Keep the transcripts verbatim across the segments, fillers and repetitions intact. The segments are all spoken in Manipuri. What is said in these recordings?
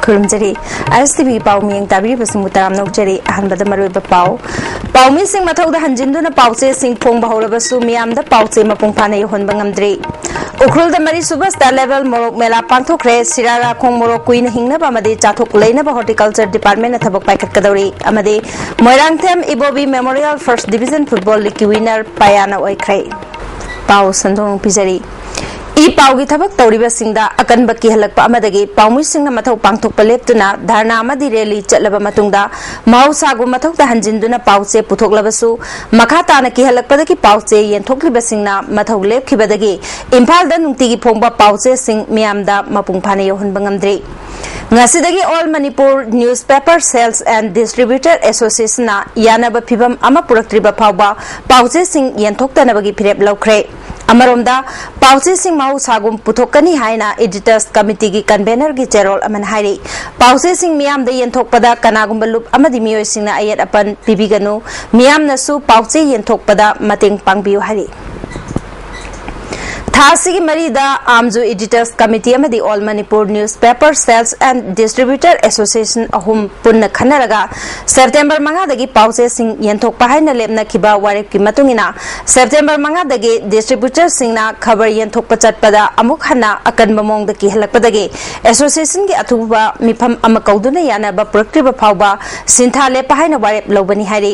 ꯈꯨꯔꯨꯝꯖꯔꯤ꯫ ꯑꯥꯏ ꯑꯦꯁ ꯇꯤ ꯚꯤꯒꯤ ꯄꯥꯎ ꯃꯤꯌꯦꯡ ꯇꯥꯕꯤꯔꯤꯕꯁꯤꯡꯕꯨ ꯇꯔꯥꯝꯅ ꯑꯣꯛꯆꯔꯤ꯫ ꯑꯍꯥꯟꯕꯗ ꯃꯔꯨꯑꯣꯏꯕ ꯄꯥꯎ꯫ ꯄꯥꯎꯃꯤꯁꯤꯡ ꯃꯊꯧꯗ ꯍꯟꯖꯤꯟꯗꯨꯅ ꯄꯥꯎꯆꯦꯁꯤꯡ ꯐꯣꯡꯕ ꯍꯧꯔꯕꯁꯨ ꯃꯤꯌꯥꯝꯗ ꯄꯥꯎꯆꯦ ꯃꯄꯨꯡ ꯐꯥꯅ ꯌꯧꯍꯟꯕ ꯉꯝꯗ꯭ꯔꯤ꯫ ꯎꯈ꯭ꯔꯨꯜꯗ ꯃꯔꯤꯁꯨꯕ ꯁ꯭ꯇꯦꯠ ꯂꯦꯚꯦꯜ ꯃꯣꯔꯣꯛ ꯃꯦꯂꯥ ꯄꯥꯡꯊꯣꯛꯈ꯭ꯔꯦ꯫ ꯁꯤꯔꯥ ꯔꯥꯈꯣꯡ ꯃꯣꯔꯣꯛ ꯀꯨꯏꯅ ꯍꯤꯡꯅꯕ ꯑꯃꯗꯤ ꯆꯥꯊꯣꯛ ꯂꯩꯅꯕ ꯍꯣꯔꯇꯤꯀꯜꯆꯔ ꯗꯤꯄꯥꯔꯠꯃꯦꯟꯅ ꯊꯕꯛ ꯄꯥꯏꯈꯠꯀꯗꯧꯔꯤ꯫ ꯑꯃꯗꯤ Moirangthem Ibobi memorial first division football ꯂꯤꯒꯀꯤ ꯋꯤꯅꯔ ꯄꯥꯌꯥꯅ ꯑꯣꯏꯈ꯭ꯔꯦ꯫ ꯄꯥꯎ ꯁꯟꯗꯣꯛꯅ ꯄꯤꯖꯔꯤ꯫ ꯏ ꯄꯥꯎꯒꯤ ꯊꯕꯛ ꯇꯧꯔꯤꯕꯁꯤꯡꯗ ꯑꯀꯟꯕ ꯀꯤꯍꯜꯂꯛꯄ ꯑꯃꯗꯒꯤ ꯄꯥꯎꯃꯤꯁꯤꯡꯅ ꯃꯊꯧ ꯄꯥꯡꯊꯣꯛꯄ ꯂꯦꯞꯇꯨꯅ ꯙꯔꯅꯥ ꯑꯃꯗꯤ ꯔꯦꯂꯤ ꯆꯠꯂꯕ ꯃꯇꯨꯡꯗ ꯃꯍꯧꯁꯥꯒꯨꯝ ꯃꯊꯧꯗ ꯍꯟꯖꯤꯟꯗꯨꯅ ꯄꯥꯎꯆꯦ ꯄꯨꯊꯣꯛꯂꯕꯁꯨ ꯃꯈꯥ ꯇꯥꯅ ꯀꯤꯍꯜꯂꯛꯄꯗꯒꯤ ꯄꯥꯎꯆꯦ ꯌꯦꯟꯊꯣꯛꯂꯤꯕꯁꯤꯡꯅ ꯃꯊꯧ ꯂꯦꯞꯈꯤꯕꯗꯒꯤ ꯏꯝꯐꯥꯜꯗ ꯅꯨꯡꯇꯤꯒꯤ ꯐꯣꯡꯕ ꯄꯥꯎꯆꯦꯁꯤꯡ ꯃꯤꯌꯥꯝꯗ ꯃꯄꯨꯡ ꯐꯥꯅ ꯌꯧꯍꯟꯕ ꯉꯝꯗ꯭ꯔꯤ꯫ ꯉꯁꯤꯗꯒꯤ All Manipur Newspaper Sales and Distributor Associationꯅ ꯌꯥꯅꯕ ꯐꯤꯚꯝ ꯑꯃ ꯄꯨꯔꯛꯇ꯭ꯔꯤꯕ ꯐꯥꯎꯕ ꯄꯥꯎꯆꯦꯁꯤꯡ ꯌꯦꯟꯊꯣꯛꯇꯅꯕꯒꯤ ꯐꯤꯔꯦꯞ ꯂꯧꯈ꯭ꯔꯦ꯫ ꯑꯃꯔꯣꯝꯗ ꯄꯥꯎꯆꯦꯁꯤꯡ ꯃꯍꯧꯁꯥꯒꯨꯝ ꯄꯨꯊꯣꯛꯀꯅꯤ ꯍꯥꯏꯅ Editors Committeeꯒꯤ convenerꯒꯤ ꯆꯦꯔꯣꯜ ꯑꯃꯅ ꯍꯥꯏꯔꯤ꯫ ꯄꯥꯎꯆꯦꯁꯤꯡ ꯃꯤꯌꯥꯝꯗ ꯌꯦꯟꯊꯣꯛꯄꯗ ꯀꯅꯥꯒꯨꯝꯕ ꯂꯨꯞ ꯑꯃꯗꯤ ꯃꯤꯑꯣꯏꯁꯤꯡꯅ ꯑꯌꯦꯠ ꯑꯄꯟ ꯄꯤꯕꯤꯒꯅꯨ꯫ ꯃꯤꯌꯥꯝꯅꯁꯨ ꯄꯥꯎꯆꯦ ꯌꯦꯟꯊꯣꯛꯄꯗ ꯃꯇꯦꯡ ꯄꯥꯡꯕꯤꯌꯨ ꯍꯥꯏꯔꯤ꯫ ꯊꯥ ꯑꯁꯤꯒꯤ ꯃꯔꯤꯗ AMJU Editors Committee ꯑꯃꯗꯤ All Manipur Newspaper Sales and Distributor Association ꯑꯍꯨꯝ ꯄꯨꯟꯅ ꯈꯟꯅꯔꯒ ꯁꯦꯞꯇꯦꯝꯕꯔ ꯃꯉꯥꯗꯒꯤ ꯄꯥꯎꯆꯦꯁꯤꯡ ꯌꯦꯟꯊꯣꯛꯄ ꯍꯥꯏꯅ ꯂꯦꯞꯅꯈꯤꯕ ꯋꯥꯔꯦꯞꯀꯤ ꯃꯇꯨꯡ ꯏꯟꯅ ꯁꯦꯞꯇꯦꯝꯕꯔ ꯃꯉꯥꯗꯒꯤ distributorꯁꯤꯡꯅ ꯈꯕꯔ ꯌꯦꯟꯊꯣꯛꯄ ꯆꯠꯄꯗ ꯑꯃꯨꯛ ꯍꯟꯅ ꯑꯀꯟꯕ ꯃꯑꯣꯡꯗ ꯀꯤꯍꯜꯂꯛꯄꯗꯒꯤ associationꯒꯤ ꯑꯊꯨꯕ ꯃꯤꯐꯝ ꯑꯃ ꯀꯧꯗꯨꯅ ꯌꯥꯅꯕ ꯄꯨꯔꯛꯇ꯭ꯔꯤꯕ ꯐꯥꯎꯕ ꯁꯤꯟꯊꯥ ꯂꯦꯞꯄ ꯍꯥꯏꯅ ꯋꯥꯔꯦꯞ ꯂꯧꯕꯅꯤ ꯍꯥꯏꯔꯤ꯫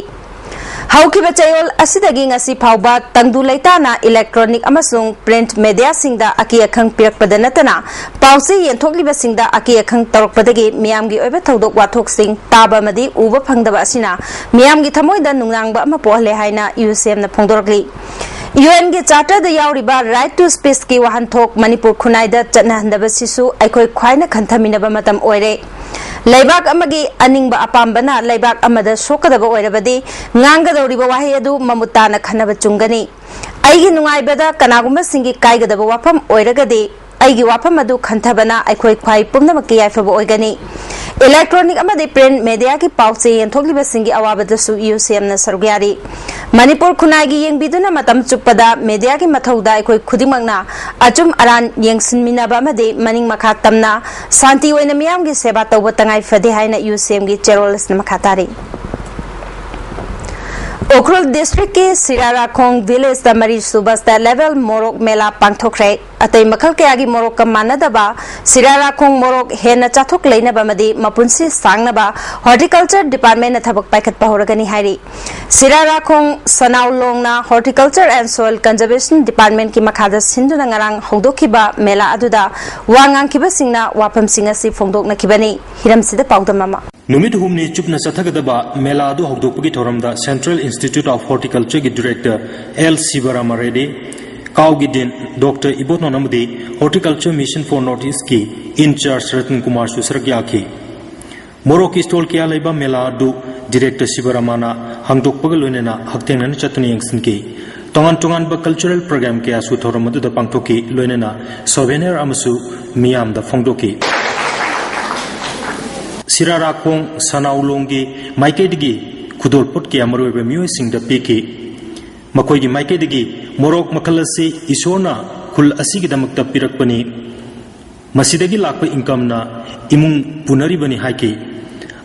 ꯍꯧꯈꯤꯕ ꯆꯌꯣꯜ ꯑꯁꯤꯗꯒꯤ ꯉꯁꯤ ꯐꯥꯎꯕ ꯇꯪꯗꯨ ꯂꯩꯇꯥꯅ electronic ꯑꯃꯁꯨꯡ print mediaꯁꯤꯡꯗ ꯑꯀꯤ ꯑꯈꯪ ꯄꯤꯔꯛꯄꯗ ꯅꯠꯇꯅ ꯄꯥꯎꯆꯦ ꯌꯦꯟꯊꯣꯛꯂꯤꯕꯁꯤꯡꯗ ꯑꯀꯤ ꯑꯈꯪ ꯇꯧꯔꯛꯄꯗꯒꯤ ꯃꯤꯌꯥꯝꯒꯤ ꯑꯣꯏꯕ ꯊꯧꯗꯣꯛ ꯋꯥꯊꯣꯛꯁꯤꯡ ꯇꯥꯕ ꯑꯃꯗꯤ ꯎꯕ ꯐꯪꯗꯕ ꯑꯁꯤꯅ ꯃꯤꯌꯥꯝꯒꯤ ꯊꯃꯣꯏꯗ ꯅꯨꯡꯅꯥꯡꯕ ꯑꯃ ꯄꯣꯛꯍꯜꯂꯦ ꯍꯥꯏꯅ UCMꯅ ꯐꯣꯡꯗꯣꯔꯛꯂꯤ꯫ UNꯒꯤ Charterꯗ ꯌꯥꯎꯔꯤꯕ Right to Speechꯀꯤ ꯋꯥꯍꯟꯊꯣꯛ ꯃꯅꯤꯄꯨꯔ ꯈꯨꯟꯅꯥꯏꯗ ꯆꯠꯅꯍꯟꯗꯕꯁꯤꯁꯨ ꯑꯩꯈꯣꯏ ꯈ꯭ꯋꯥꯏꯅ ꯈꯟꯊꯃꯤꯟꯅꯕ ꯃꯇꯝ ꯑꯣꯏꯔꯦ꯫ ꯂꯩꯕꯥꯛ ꯑꯃꯒꯤ ꯑꯅꯤꯡꯕ ꯑꯄꯥꯝꯕꯅ ꯂꯩꯕꯥꯛ ꯑꯃꯗ ꯁꯣꯛꯀꯗꯕ ꯑꯣꯏꯔꯕꯗꯤ ꯉꯥꯡꯒꯗꯧꯔꯤꯕ ꯋꯥꯍꯩ ꯑꯗꯨ ꯃꯃꯨꯠ ꯇꯥꯅ ꯈꯟꯅꯕ ꯆꯨꯝꯒꯅꯤ꯫ ꯑꯩꯒꯤ ꯅꯨꯡꯉꯥꯏꯕꯗ ꯀꯅꯥꯒꯨꯝꯕꯁꯤꯡꯒꯤ ꯀꯥꯏꯒꯗꯕ ꯋꯥꯐꯝ ꯑꯣꯏꯔꯒꯗꯤ ꯑꯩꯒꯤ ꯋꯥꯐꯝ ꯑꯗꯨ ꯈꯟꯊꯕꯅ ꯑꯩꯈꯣꯏ ꯈ꯭ꯋꯥꯏ ꯄꯨꯝꯅꯃꯛꯀꯤ ꯌꯥꯏꯐꯕ ꯑꯣꯏꯒꯅꯤ꯫ Electronic ꯑꯃꯗꯤ print mediaꯒꯤ ꯄꯥꯎ ꯆꯦ ꯌꯦꯟꯊꯣꯛꯂꯤꯕꯁꯤꯡꯒꯤ ꯑꯋꯥꯕꯗꯁꯨ UCMꯅ ꯁꯔꯨꯛ ꯌꯥꯔꯤ꯫ ꯃꯅꯤꯄꯨꯔ ꯈꯨꯟꯅꯥꯏꯒꯤ ꯌꯦꯡꯕꯤꯗꯨꯅ ꯃꯇꯝ ꯆꯨꯞꯄꯗ mediaꯒꯤ ꯃꯊꯧꯗ ꯑꯩꯈꯣꯏ ꯈꯨꯗꯤꯡꯃꯛꯅ ꯑꯆꯨꯝ ꯑꯔꯥꯟ ꯌꯦꯡꯁꯤꯟꯃꯤꯟꯅꯕ ꯑꯃꯗꯤ ꯃꯅꯤꯡ ꯃꯈꯥ ꯇꯝꯅ ꯁꯥꯟꯇꯤ ꯑꯣꯏꯅ ꯃꯤꯌꯥꯝꯒꯤ ꯁꯦꯕꯥ ꯇꯧꯕ ꯇꯉꯥꯏ ꯐꯗꯦ ꯍꯥꯏꯅ UCMꯒꯤ chairwomanꯅ ꯃꯈꯥ ꯇꯥꯔꯤ꯫ ꯎꯈ꯭ꯔꯨꯜ districtꯀꯤ ꯁꯤꯔꯥꯔꯥꯈꯣꯡ villageꯇ ꯃꯔꯤ ꯁꯨꯕ state level ꯃꯣꯔꯣꯛ ꯃꯦꯂꯥ ꯄꯥꯡꯊꯣꯛꯈ꯭ꯔꯦ꯫ ꯑꯇꯩ ꯃꯈꯜ ꯀꯌꯥꯒꯤ ꯃꯣꯔꯣꯛꯀ ꯃꯥꯟꯅꯗꯕ ꯁꯤꯔꯥꯔꯥꯈꯣꯡ ꯃꯣꯔꯣꯛ ꯍꯦꯟꯅ ꯆꯥꯊꯣꯛ ꯂꯩꯅꯕ ꯑꯃꯗꯤ ꯃꯄꯨꯟꯁꯤ ꯁꯥꯡꯅꯕ Horticulture Departmentꯅ ꯊꯕꯛ ꯄꯥꯏꯈꯠꯄ ꯍꯧꯔꯒꯅꯤ ꯍꯥꯏꯔꯤ꯫ ꯁꯤꯔꯥꯔꯥꯈꯣꯡ ꯁꯅꯥꯎꯂꯣꯡꯅ Horticulture and Soil Conservation Departmentꯀꯤ ꯃꯈꯥꯗ ꯁꯤꯟꯗꯨꯅ ꯉꯔꯥꯡ ꯍꯧꯗꯣꯛꯈꯤꯕ ꯃꯦꯂꯥ ꯑꯗꯨꯗ ꯋꯥ ꯉꯥꯡꯈꯤꯕꯁꯤꯡꯅ ꯋꯥꯐꯝꯁꯤꯡ ꯑꯁꯤ ꯐꯣꯡꯗꯣꯛꯅꯈꯤꯕꯅꯤ꯫ ꯍꯤꯔꯝꯁꯤꯗ ꯄꯥꯎꯗꯝ ꯑꯃ꯫ ꯅꯨꯃꯤꯠ ꯍꯨꯝꯅꯤ ꯆꯨꯞꯅ ꯆꯠꯊꯒꯗꯕ ꯃꯦꯂꯥ ꯑꯗꯨ ꯍꯧꯗꯣꯛꯄꯒꯤ ꯊꯧꯔꯝꯗ Central Institute of Horticultureꯒꯤ director L ꯁꯤꯕꯔꯥꯃ ꯔꯦꯗꯤ, ꯀꯥꯎꯒꯤ dean Doctor ꯏꯕꯣꯇꯣꯟ ꯑꯃꯗꯤ Horticulture Mission for North Eastꯀꯤ in charge Ratan ꯀꯨꯃꯥꯔꯁꯨ ꯁꯔꯨꯛ ꯌꯥꯈꯤ꯫ ꯃꯣꯔꯣꯛꯀꯤ stall ꯀꯌꯥ ꯂꯩꯕ ꯃꯦꯂꯥ ꯑꯗꯨ director ꯁꯤꯕꯔꯥꯃꯅ ꯍꯥꯡꯗꯣꯛꯄꯒ ꯂꯣꯏꯅꯅ ꯍꯛꯊꯦꯡꯅꯅ ꯆꯠꯇꯨꯅ ꯌꯦꯡꯁꯤꯟꯈꯤ꯫ ꯇꯣꯉꯥꯟ ꯇꯣꯉꯥꯟꯕ cultural program ꯀꯌꯥꯁꯨ ꯊꯧꯔꯝ ꯑꯗꯨꯗ ꯄꯥꯡꯊꯣꯛꯈꯤ, ꯂꯣꯏꯅꯅ souvenir ꯑꯃꯁꯨ ꯃꯤꯌꯥꯝꯗ ꯐꯣꯡꯗꯣꯛꯈꯤ꯫ ꯁꯤꯔꯥꯔꯥꯈꯣꯡ ꯁꯅꯥꯎꯂꯣꯡꯒꯤ ꯃꯥꯏꯀꯩꯗꯒꯤ ꯈꯨꯗꯣꯜꯄꯣꯠ ꯀꯌꯥ ꯃꯔꯨꯑꯣꯏꯕ ꯃꯤꯑꯣꯏꯁꯤꯡꯗ ꯄꯤꯈꯤ꯫ ꯃꯈꯣꯏꯒꯤ ꯃꯥꯏꯀꯩꯗꯒꯤ ꯃꯣꯔꯣꯛ ꯃꯈꯜ ꯑꯁꯤ ꯏꯁꯣꯔꯅ ꯈꯨꯜ ꯑꯁꯤꯒꯤꯗꯃꯛꯇ ꯄꯤꯔꯛꯄꯅꯤ, ꯃꯁꯤꯗꯒꯤ ꯂꯥꯛꯄ incomeꯅ ꯏꯃꯨꯡ ꯄꯨꯅꯔꯤꯕꯅꯤ ꯍꯥꯏꯈꯤ꯫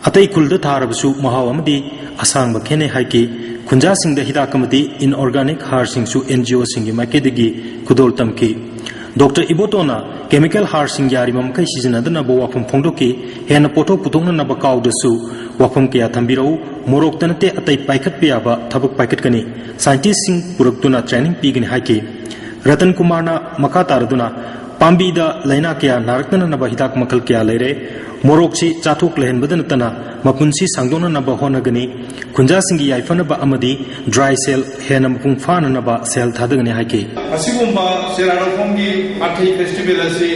ꯑꯇꯩ ꯈꯨꯜꯗ ꯊꯥꯔꯕꯁꯨ ꯃꯍꯥꯎ ꯑꯃꯗꯤ ꯑꯁꯥꯡꯕ ꯈꯦꯠꯅꯩ ꯍꯥꯏꯈꯤ꯫ ꯈꯨꯟꯖꯥꯁꯤꯡꯗ ꯍꯤꯗꯥꯛ ꯑꯃꯗꯤ inorganic ꯍꯥꯔꯁꯤꯡꯁꯨ NGOꯁꯤꯡꯒꯤ ꯃꯥꯏꯀꯩꯗꯒꯤ ꯈꯨꯗꯣꯜ ꯇꯝꯈꯤ꯫ Doctor ꯏꯕꯣꯇꯣꯟꯅ chemical ꯍꯥꯔꯁꯤꯡ ꯌꯥꯔꯤꯕ ꯃꯈꯩ ꯁꯤꯖꯤꯟꯅꯗꯅꯕ ꯋꯥꯐꯝ ꯐꯣꯡꯗꯣꯛꯈꯤ꯫ ꯍꯦꯟꯅ ꯄꯣꯠꯊꯣꯛ ꯄꯨꯊꯣꯛꯅꯅꯕ ꯀꯥꯎꯗꯁꯨ ꯋꯥꯐꯝ ꯀꯌꯥ ꯊꯝꯕꯤꯔꯛꯎ꯫ ꯃꯣꯔꯣꯛꯇ ꯅꯠꯇꯦ, ꯑꯇꯩ ꯄꯥꯏꯈꯠꯄ ꯌꯥꯕ ꯊꯕꯛ ꯄꯥꯏꯈꯠꯀꯅꯤ꯫ Scientistꯁꯤꯡ ꯄꯨꯔꯛꯇꯨꯅ training ꯄꯤꯒꯅꯤ ꯍꯥꯏꯈꯤ꯫ ꯔꯇꯟ ꯀꯨꯃꯥꯔꯅ ꯃꯈꯥ ꯇꯥꯔꯗꯨꯅ ꯄꯥꯝꯕꯤꯗ ꯂꯥꯏꯅꯥ ꯀꯌꯥ ꯅꯥꯔꯛꯇꯅꯅꯕ ꯍꯤꯗꯥꯛ ꯃꯈꯜ ꯀꯌꯥ ꯂꯩꯔꯦ꯫ ꯃꯣꯔꯣꯛꯁꯤ ꯆꯥꯊꯣꯛ ꯂꯩꯍꯟꯕꯗ ꯅꯠꯇꯅ ꯃꯄꯨꯟꯁꯤ ꯁꯥꯡꯗꯣꯛꯅꯅꯕ ꯍꯣꯠꯅꯒꯅꯤ꯫ ꯈꯨꯟꯖꯥꯁꯤꯡꯒꯤ ꯌꯥꯏꯐꯅꯕ ꯑꯃꯗꯤ dry cell ꯍꯦꯟꯅ ꯃꯄꯨꯡ ꯐꯥꯅꯅꯕ ꯁꯦꯜ ꯊꯥꯗꯒꯅꯤ ꯍꯥꯏꯈꯤ꯫ ꯑꯁꯤꯒꯨꯝꯕ ꯁꯤꯔꯥꯔꯣꯐꯝꯒꯤ ꯑꯥꯔꯊꯩ festival ꯑꯁꯤ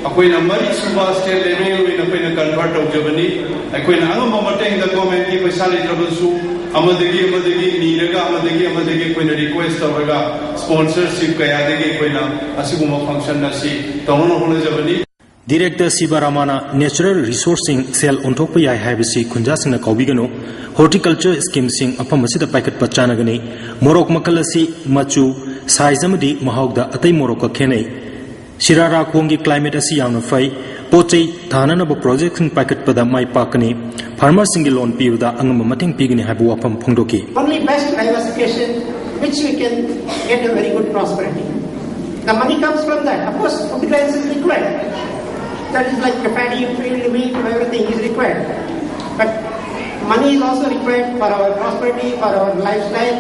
ꯑꯩꯈꯣꯏꯅ ꯃꯔꯤꯁꯨꯕ state level ꯑꯣꯏꯅ ꯑꯩꯈꯣꯏꯅ convert ꯇꯧꯖꯕꯅꯤ꯫ ꯑꯩꯈꯣꯏꯅ ꯑꯉꯝꯕ ꯃꯇꯦꯡꯗ governmentꯀꯤ ꯄꯩꯁꯥ ꯂꯩꯇ꯭ꯔꯕꯁꯨ ꯑꯃꯗꯒꯤ ꯑꯃꯗꯒꯤ ꯅꯤꯔꯒ ꯑꯃꯗꯒꯤ ꯑꯃꯗꯒꯤ ꯑꯩꯈꯣꯏꯅ request ꯇꯧꯔꯒ sponsorship ꯀꯌꯥꯗꯒꯤ ꯑꯩꯈꯣꯏꯅ ꯑꯁꯤꯒꯨꯝꯕ function ꯑꯁꯤ ꯇꯧꯅꯕ ꯍꯣꯠꯅꯖꯕꯅꯤ꯫ ꯗꯤꯔꯦꯛꯇꯔ ꯁꯤꯕꯥꯔꯥꯃꯥꯅ ꯅꯦꯆꯔꯦꯜ ꯔꯤꯁꯣꯔꯁꯁꯤꯡ ꯁꯦꯜ ꯑꯣꯟꯊꯣꯛꯄ ꯌꯥꯏ ꯍꯥꯏꯕꯁꯤ ꯈꯨꯟꯖꯥꯁꯤꯡꯅ ꯀꯥꯎꯕꯤꯒꯅꯨ꯫ ꯍꯣꯔꯇꯤꯀꯜꯆꯔ ꯁ꯭ꯀꯤꯝꯁꯤꯡ ꯃꯐꯝ ꯑꯁꯤꯗ ꯄꯥꯏꯈꯠꯄ ꯆꯥꯅꯒꯅꯤ꯫ ꯃꯣꯔꯣꯛ ꯃꯈꯜ ꯑꯁꯤ ꯃꯆꯨ, ꯁꯥꯏꯖ ꯑꯃꯗꯤ ꯃꯍꯥꯎꯗ ꯑꯇꯩ ꯃꯣꯔꯣꯛꯀ ꯈꯦꯠꯅꯩ꯫ ꯁꯤꯔꯥꯔꯥꯈꯣꯡꯒꯤ ꯀ꯭ꯂꯥꯏꯃꯦꯠ ꯑꯁꯤ ꯌꯥꯝꯅ ꯐꯩ꯫ ꯄꯣꯠ ꯆꯩ ꯊꯥꯅꯅꯕ ꯄ꯭ꯔꯣꯖꯦꯛꯁꯤꯡ ꯄꯥꯏꯈꯠꯄꯗ ꯃꯥꯏ ꯄꯥꯛꯀꯅꯤ꯫ ꯐꯥꯔꯃꯔꯁꯤꯡꯒꯤ ꯂꯣꯟ ꯄꯤꯕꯗ ꯑꯉꯝꯕ ꯃꯇꯦꯡ ꯄꯤꯒꯅꯤ ꯍꯥꯏꯕ ꯋꯥꯐꯝ ꯐꯣꯡꯗꯣꯛꯈꯤ꯫ Only best diversification which we can get a very good prosperity. The money comes from that. Of course, fertilizer is required. That is like the paddy, field, wheat, everything is required. But money is also required for our prosperity, for our lifestyle,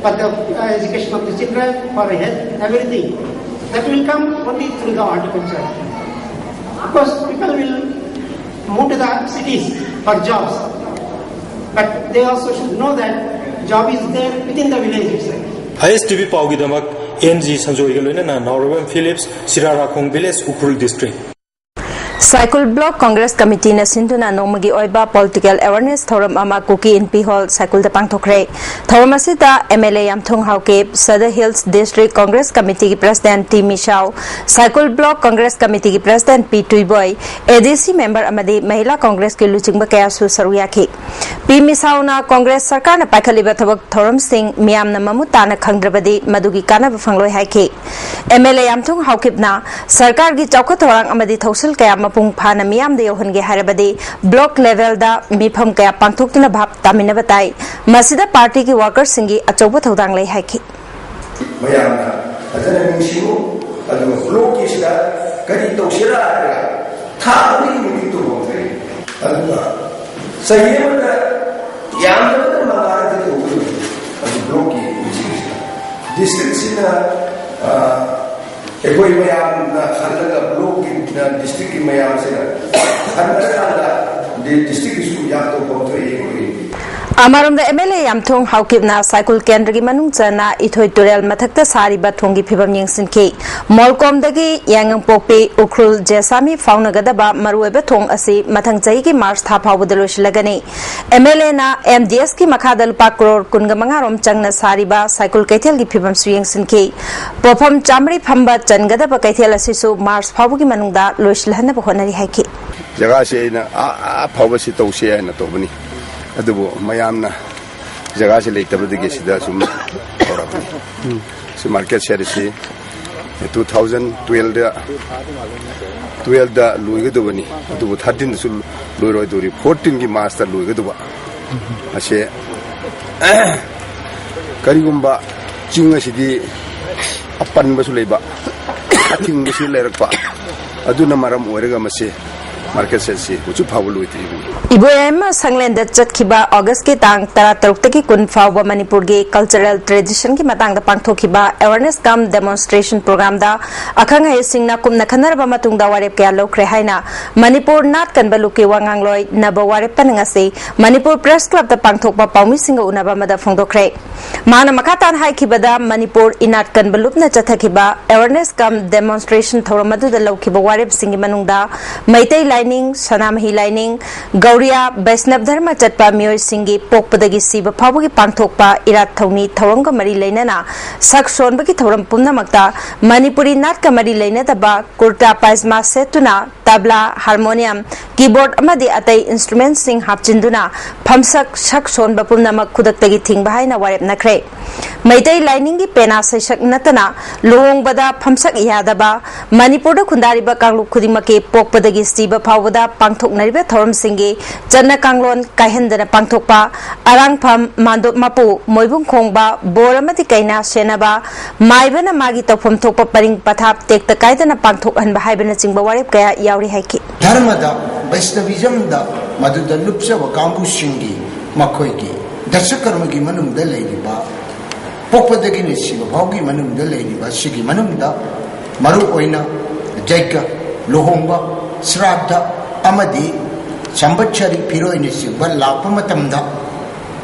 for the uh, education of the children, for health, everything. That will come only through the horticulture. Of course, people will move to the cities for jobs. But they also should know that job is there within the village itself. I S T V ꯄꯥꯎꯒꯤꯗꯃꯛ ꯑꯦꯟ ꯖꯤ ꯁꯟꯖꯣꯏꯒ ꯂꯣꯏꯅꯅ Naorembam Philips, Sirarakhong village, Ukhrul district. Saikul block Congress ꯀꯃꯤꯇꯤꯅ ꯁꯤꯟꯗꯨꯅ ꯅꯣꯡꯃꯒꯤ ꯑꯣꯏꯕ ꯄꯣꯂꯤꯇꯤꯀꯦꯜ ꯑꯦꯋꯥꯔꯅꯦꯁ ꯊꯧꯔꯝ ꯑꯃ ꯀꯨꯀꯤ ꯏꯟꯄꯤ ꯍꯣꯜ ꯁꯥꯏꯀꯨꯜꯗ ꯄꯥꯡꯊꯣꯛꯈ꯭ꯔꯦ꯫ ꯊꯧꯔꯝ ꯑꯁꯤꯗ M L A Yamthong Haokip, Sadar hills district Congress ꯀꯃꯤꯇꯤꯒꯤ president T Misao, Saikul block Congress ꯀꯃꯤꯇꯤꯒꯤ president P Tuiboi, A D C member ꯑꯃꯗꯤ ꯃꯍꯤꯂꯥ ꯀꯣꯡꯒ꯭ꯔꯦꯁꯀꯤ ꯂꯨꯆꯤꯡꯕ ꯀꯌꯥꯁꯨ ꯁꯔꯨꯛ ꯌꯥꯈꯤ꯫ ꯄꯤ ꯃꯤꯁꯥꯎꯅ ꯀꯣꯡꯒ꯭ꯔꯦꯁ ꯁꯔꯀꯥꯔꯅ ꯄꯥꯏꯈꯠꯂꯤꯕ ꯊꯕꯛ ꯊꯧꯔꯝꯁꯤꯡ ꯃꯤꯌꯥꯝꯅ ꯃꯃꯨꯠ ꯇꯥꯅ ꯈꯪꯗ꯭ꯔꯕꯗꯤ ꯃꯗꯨꯒꯤ ꯀꯥꯟꯅꯕ ꯐꯪꯂꯣꯏ ꯍꯥꯏꯈꯤ꯫ ꯑꯦꯝ ꯑꯦꯜ ꯑꯦ ꯌꯥꯝꯊꯣꯡ ꯍꯥꯎꯀꯤꯞꯅ ꯁꯔꯀꯥꯔꯒꯤ ꯆꯥꯎꯈꯠ ꯊꯧꯔꯥꯡ ꯑꯃꯗꯤ ꯊꯧꯁꯤꯜ ꯀꯌꯥ ꯃꯄꯨꯡ ꯐꯥꯅ ꯃꯤꯌꯥꯝꯗ ꯌꯧꯍꯟꯒꯦ ꯍꯥꯏꯔꯕꯗꯤ ꯕ꯭ꯂꯣꯛ ꯂꯦꯚꯦꯜꯗ ꯃꯤꯐꯝ ꯀꯌꯥ ꯄꯥꯡꯊꯣꯛꯇꯨꯅ ꯚꯥꯞ ꯇꯥꯃꯤꯟꯅꯕ ꯇꯥꯏ꯫ ꯃꯁꯤꯗ ꯄꯥꯔꯇꯤꯒꯤ ꯋꯥꯔꯀꯔꯁꯤꯡꯒꯤ ꯑꯆꯧꯕ ꯊꯧꯗꯥꯡ ꯂꯩ ꯍꯥꯏꯈꯤ꯫ ꯃꯌꯥꯝꯅ ꯐꯖꯅ ꯅꯤꯡꯁꯤꯡꯉꯨ꯫ ꯑꯗꯨꯒ ꯕ꯭ꯂꯣꯛꯀꯤꯁꯤꯗ ꯀꯔꯤ ꯇꯧꯁꯤꯔꯥ ꯍꯥꯏꯔꯒ ꯊꯥ ꯑꯃꯒꯤ ꯃꯤꯇꯤꯡ ꯇꯧꯐꯝ ꯊꯣꯛꯏ꯫ ꯑꯗꯨꯒ ꯆꯍꯤ ꯑꯃꯗ ꯌꯥꯝꯗ꯭ꯔꯕꯗ ꯃꯉꯥꯔꯛꯇꯤ ꯇꯧꯒꯗꯕꯅꯤ꯫ ꯑꯗꯨ ꯕ꯭ꯂꯣꯛꯀꯤ ꯃꯤꯇꯤꯡꯁꯤꯗ ꯗꯤꯁꯇ꯭ꯔꯤꯛꯁꯤꯅ, ꯑ, ꯑꯩꯈꯣꯏ ꯃꯌꯥꯝꯅ ꯈꯜꯂꯒ ꯕ꯭ꯂꯣꯛꯀꯤ, ꯗꯤꯁꯇ꯭ꯔꯤꯛꯀꯤ ꯃꯌꯥꯝꯁꯤꯅ ꯈꯟꯅꯔꯀꯥꯟꯗ ꯗꯤ-, ꯗꯤꯁꯇ꯭ꯔꯤꯛꯀꯤꯁꯨ ꯌꯥꯝ ꯇꯧꯐꯝ ꯊꯣꯛꯏ ꯑꯩꯈꯣꯏ꯫ ꯑꯃꯔꯣꯝꯗ, ꯑꯦꯝ ꯑꯦꯜ ꯑꯦ ꯌꯥꯝꯊꯣꯡ ꯍꯥꯎꯀꯤꯞꯅ ꯁꯥꯏꯀꯨꯜ ꯀꯦꯟꯗ꯭ꯔꯒꯤ ꯃꯅꯨꯡ ꯆꯟꯅ ꯏꯊꯣꯏ ꯇꯨꯔꯦꯜ ꯃꯊꯛꯇ ꯁꯥꯔꯤꯕ ꯊꯣꯡꯒꯤ ꯐꯤꯕꯝ ꯌꯦꯡꯁꯤꯟꯈꯤ꯫ ꯃꯣꯜꯀꯣꯝꯗꯒꯤ ꯌꯥꯏꯉꯪꯄꯣꯛꯄꯤ ꯎꯈ꯭ꯔꯨꯜ ꯖꯦꯁꯥꯃꯤ ꯐꯥꯎꯅꯒꯗꯕ ꯃꯔꯨꯑꯣꯏꯕ ꯊꯣꯡ ꯑꯁꯤ ꯃꯊꯪ ꯆꯍꯤꯒꯤ ꯃꯥꯔꯆ ꯊꯥ ꯐꯥꯎꯕꯗ ꯂꯣꯏꯁꯤꯜꯂꯒꯅꯤ꯫ ꯑꯦꯝ ꯑꯦꯜ ꯑꯦꯅ ꯑꯦꯝ ꯗꯤ ꯑꯦꯁꯀꯤ ꯃꯈꯥꯗ ꯂꯨꯄꯥ ꯀ꯭ꯔꯣꯔ ꯀꯨꯟꯒ ꯃꯉꯥ ꯔꯣꯝ ꯆꯪꯅ ꯁꯥꯔꯤꯕ ꯁꯥꯏꯀꯨꯜ ꯀꯩꯊꯦꯜꯒꯤ ꯐꯤꯕꯝꯁꯨ ꯌꯦꯡꯁꯤꯟꯈꯤ꯫ ꯄꯣꯠꯐꯝ ꯆꯥꯃꯔꯤ ꯐꯝꯕ ꯆꯟꯒꯗꯕ ꯀꯩꯊꯦꯜ ꯑꯁꯤꯁꯨ ꯃꯥꯔꯆ ꯐꯥꯎꯕꯒꯤ ꯃꯅꯨꯡꯗ ꯂꯣꯏꯁꯤꯜꯍꯟꯅꯕ ꯍꯣꯠꯅꯔꯤ ꯍꯥꯏꯈꯤ꯫ ꯖꯒꯥꯁꯤ ꯑꯩꯅ ꯑꯥ, ꯑꯥ ꯐꯥꯎꯕ ꯁꯤ ꯇꯧꯁꯤ ꯍꯥꯏꯅ ꯇꯧꯕꯅꯤ, ꯑꯗꯨꯕꯨ ꯃꯌꯥꯝꯅ ꯖꯒꯥꯁꯤ ꯂꯩꯇꯕꯗꯒꯤ ꯁꯤꯗ ꯁꯨꯝ ꯇꯧꯔꯛꯄꯅꯤ꯫ ꯁꯤ ꯃꯥꯔꯀꯦꯠ ꯁꯦꯠ ꯑꯁꯤ ꯇꯨ ꯊꯥꯎꯖꯟ ꯇꯨꯋꯦꯜꯗ, ꯇꯨꯋꯦꯜꯗ ꯂꯣꯏꯒꯗꯕꯅꯤ, ꯑꯗꯨꯕꯨ ꯊꯥꯔꯇꯤꯟꯗꯁꯨ ꯂꯣꯏꯔꯣꯏꯗꯧꯔꯤ, ꯐꯣꯔꯇꯤꯟꯒꯤ ꯃꯥꯔꯆꯇ ꯂꯣꯏꯒꯗꯕ꯫ ꯑꯁꯦ ꯀꯔꯤꯒꯨꯝꯕ ꯆꯤꯡ ꯑꯁꯤꯗꯤ ꯑꯄꯟꯕꯁꯨ ꯂꯩꯕ, ꯑꯊꯤꯡꯕꯁꯨ ꯂꯩꯔꯛꯄ, ꯑꯗꯨꯅ ꯃꯔꯝ ꯑꯣꯏꯔꯒ ꯃꯁꯤ ꯃꯥꯔꯀꯦꯠ ꯁꯦꯠꯁꯤ ꯍꯧꯖꯤꯛ ꯐꯥꯎꯕ ꯂꯣꯏꯗ꯭ꯔꯤꯕꯅꯤ꯫ ꯏꯕꯣꯌꯥꯏꯃ ꯁꯪꯂꯦꯟꯗ ꯆꯠꯈꯤꯕ ꯑꯣꯒꯁꯀꯤ ꯇꯥꯡ ꯇꯔꯥꯇꯔꯨꯛꯇꯒꯤ ꯀꯨꯟ ꯐꯥꯎꯕ ꯃꯅꯤꯄꯨꯔꯒꯤ ꯀꯜꯆꯔꯦꯜ ꯇ꯭ꯔꯦꯗꯤꯁꯟꯒꯤ ꯃꯇꯥꯡꯗ ꯄꯥꯡꯊꯣꯛꯈꯤꯕ ꯑꯦꯋꯥꯔꯅꯦꯁ ꯀꯝ ꯗꯦꯃꯣꯟꯁꯇ꯭ꯔꯦꯁꯟ ꯄ꯭ꯔꯣꯒ꯭ꯔꯥꯝꯗ ꯑꯈꯪ ꯑꯍꯩꯁꯤꯡꯅ ꯀꯨꯞꯅ ꯈꯟꯅꯔꯕ ꯃꯇꯨꯡꯗ ꯋꯥꯔꯦꯞ ꯀꯌꯥ ꯂꯧꯈ꯭ꯔꯦ ꯍꯥꯏꯅ ꯃꯅꯤꯄꯨꯔ ꯅꯥꯠ ꯀꯟꯕ ꯂꯨꯞꯀꯤ ꯋꯥꯉꯥꯡꯂꯣꯏ ꯅꯕ ꯋꯥꯔꯦꯞꯄꯅ ꯉꯁꯤ ꯃꯅꯤꯄꯨꯔ ꯄ꯭ꯔꯦꯁ ꯀ꯭ꯂꯕꯇ ꯄꯥꯡꯊꯣꯛꯄ ꯄꯥꯎꯃꯤꯁꯤꯡꯒ ꯎꯅꯕ ꯑꯃꯗ ꯐꯣꯡꯗꯣꯛꯈ꯭ꯔꯦ꯫ ꯃꯍꯥꯛꯅ ꯃꯈꯥ ꯇꯥꯅ ꯍꯥꯏꯈꯤꯕꯗ, ꯃꯅꯤꯄꯨꯔ ꯏꯅꯥꯠ ꯀꯟꯕ ꯂꯨꯞꯅ ꯆꯠꯊꯈꯤꯕ ꯑꯦꯋꯥꯔꯅꯦꯁ ꯀꯝ ꯗꯦꯃꯣꯟꯁꯇ꯭ꯔꯦꯁꯟ ꯊꯧꯔꯝ ꯑꯗꯨꯗ ꯂꯧꯈꯤꯕ ꯋꯥꯔꯦꯞꯁꯤꯡꯒꯤ ꯃꯅꯨꯡꯗ ꯃꯩꯇꯩ ꯂꯥꯏꯅꯤꯡ, ꯁꯅꯥꯃꯍꯤ ꯂꯥꯏꯅꯤꯡ, ꯒꯧꯔꯤꯌꯥ, ꯕꯩꯁꯅꯕ ꯙꯔꯃ ꯆꯠꯄ ꯃꯤꯑꯣꯏꯁꯤꯡꯒꯤ ꯄꯣꯛꯄꯗꯒꯤ ꯁꯤꯕ ꯐꯥꯎꯕꯒꯤ ꯄꯥꯡꯊꯣꯛꯄ ꯏꯔꯥꯠ ꯊꯧꯅꯤ ꯊꯧꯔꯝꯒ ꯃꯔꯤ ꯂꯩꯅꯅ ꯁꯛ ꯁꯣꯟꯕꯒꯤ ꯊꯧꯔꯝ ꯄꯨꯝꯅꯃꯛꯇ ꯃꯅꯤꯄꯨꯔꯤ ꯅꯥꯠꯀ ꯃꯔꯤ ꯂꯩꯅꯗꯕ ꯀꯨꯔꯇꯥ ꯄꯥꯏꯖꯃꯥ ꯁꯦꯠꯇꯨꯅ ꯇꯕ꯭ꯂꯥ, ꯍꯥꯔꯃꯣꯅꯤꯌꯝ, ꯀꯤꯕꯣꯔꯗ ꯑꯃꯗꯤ ꯑꯇꯩ ꯏꯟꯁꯇ꯭ꯔꯨꯃꯦꯟꯠꯁꯤꯡ ꯍꯥꯞꯆꯤꯟꯗꯨꯅ ꯐꯝꯁꯛ ꯁꯛ ꯁꯣꯟꯕ ꯄꯨꯝꯅꯃꯛ ꯈꯨꯗꯛꯇꯒꯤ ꯊꯤꯡꯕ ꯍꯥꯏꯅ ꯋꯥꯔꯦꯞꯅꯈ꯭ꯔꯦ꯫ ꯃꯩꯇꯩ ꯂꯥꯏꯅꯤꯡꯒꯤ ꯄꯦꯅꯥ ꯁꯩꯁꯛ ꯅꯠꯇꯅ ꯂꯨꯍꯣꯡꯕꯗ ꯐꯝꯁꯛ ꯌꯥꯗꯕ, ꯃꯅꯤꯄꯨꯔꯗ ꯈꯨꯟꯗꯥꯔꯤꯕ ꯀꯥꯡꯂꯨꯞ ꯈꯨꯗꯤꯡꯃꯛꯀꯤ ꯄꯣꯛꯄꯗꯒꯤ ꯁꯤꯕ ꯐꯥꯎꯕꯗ ꯄꯥꯡꯊꯣꯛꯅꯔꯤꯕ ꯊꯧꯔꯝꯁꯤꯡꯒꯤ ꯆꯠꯅ ꯀꯥꯡꯂꯣꯟ ꯀꯥꯏꯍꯟꯗꯅ ꯄꯥꯡꯊꯣꯛꯄ, ꯑꯔꯥꯡꯐꯝ, ꯃꯥꯟꯗꯣꯞ ꯃꯄꯨ, ꯃꯣꯏꯕꯨꯡ ꯈꯣꯡꯕ, ꯕꯣꯔ ꯑꯃꯗꯤ ꯀꯩꯅꯥ ꯁꯦꯟꯅꯕ, ꯃꯥꯏꯕꯅ ꯃꯥꯒꯤ ꯇꯧꯐꯝ ꯊꯣꯛꯄ ꯄꯔꯤꯡ ꯄꯊꯥꯞ ꯇꯦꯛꯇ ꯀꯥꯏꯗꯅ ꯄꯥꯡꯊꯣꯛꯍꯟꯕ ꯍꯥꯏꯕꯅꯆꯤꯡꯕ ꯋꯥꯔꯦꯞ ꯀꯌꯥ ꯌꯥꯎꯔꯤ ꯍꯥꯏꯈꯤ꯫ ꯙꯔꯃꯗ, ꯕꯩꯁꯅꯕꯤꯖꯝꯗ ꯃꯗꯨꯗ ꯂꯨꯞꯆꯕ ꯀꯥꯡꯕꯨꯁꯤꯡꯒꯤ ꯃꯈꯣꯏꯒꯤ ꯗꯁ ꯀꯔꯃꯒꯤ ꯃꯅꯨꯡꯗ ꯂꯩꯔꯤꯕ, ꯄꯣꯛꯄꯗꯒꯤꯅ ꯁꯤꯕ ꯐꯥꯎꯒꯤ ꯃꯅꯨꯡꯗ ꯂꯩꯔꯤꯕ, ꯁꯤꯒꯤ ꯃꯅꯨꯡꯗ ꯃꯔꯨ ꯑꯣꯏꯅ ꯖꯩꯒ, ꯂꯨꯍꯣꯡꯕ, ꯁ꯭ꯔꯥꯗ ꯑꯃꯗꯤ ꯁꯝꯕꯠꯁꯔꯤ ꯐꯤꯔꯣꯏꯅꯆꯤꯡꯕ ꯂꯥꯛꯄ ꯃꯇꯝꯗ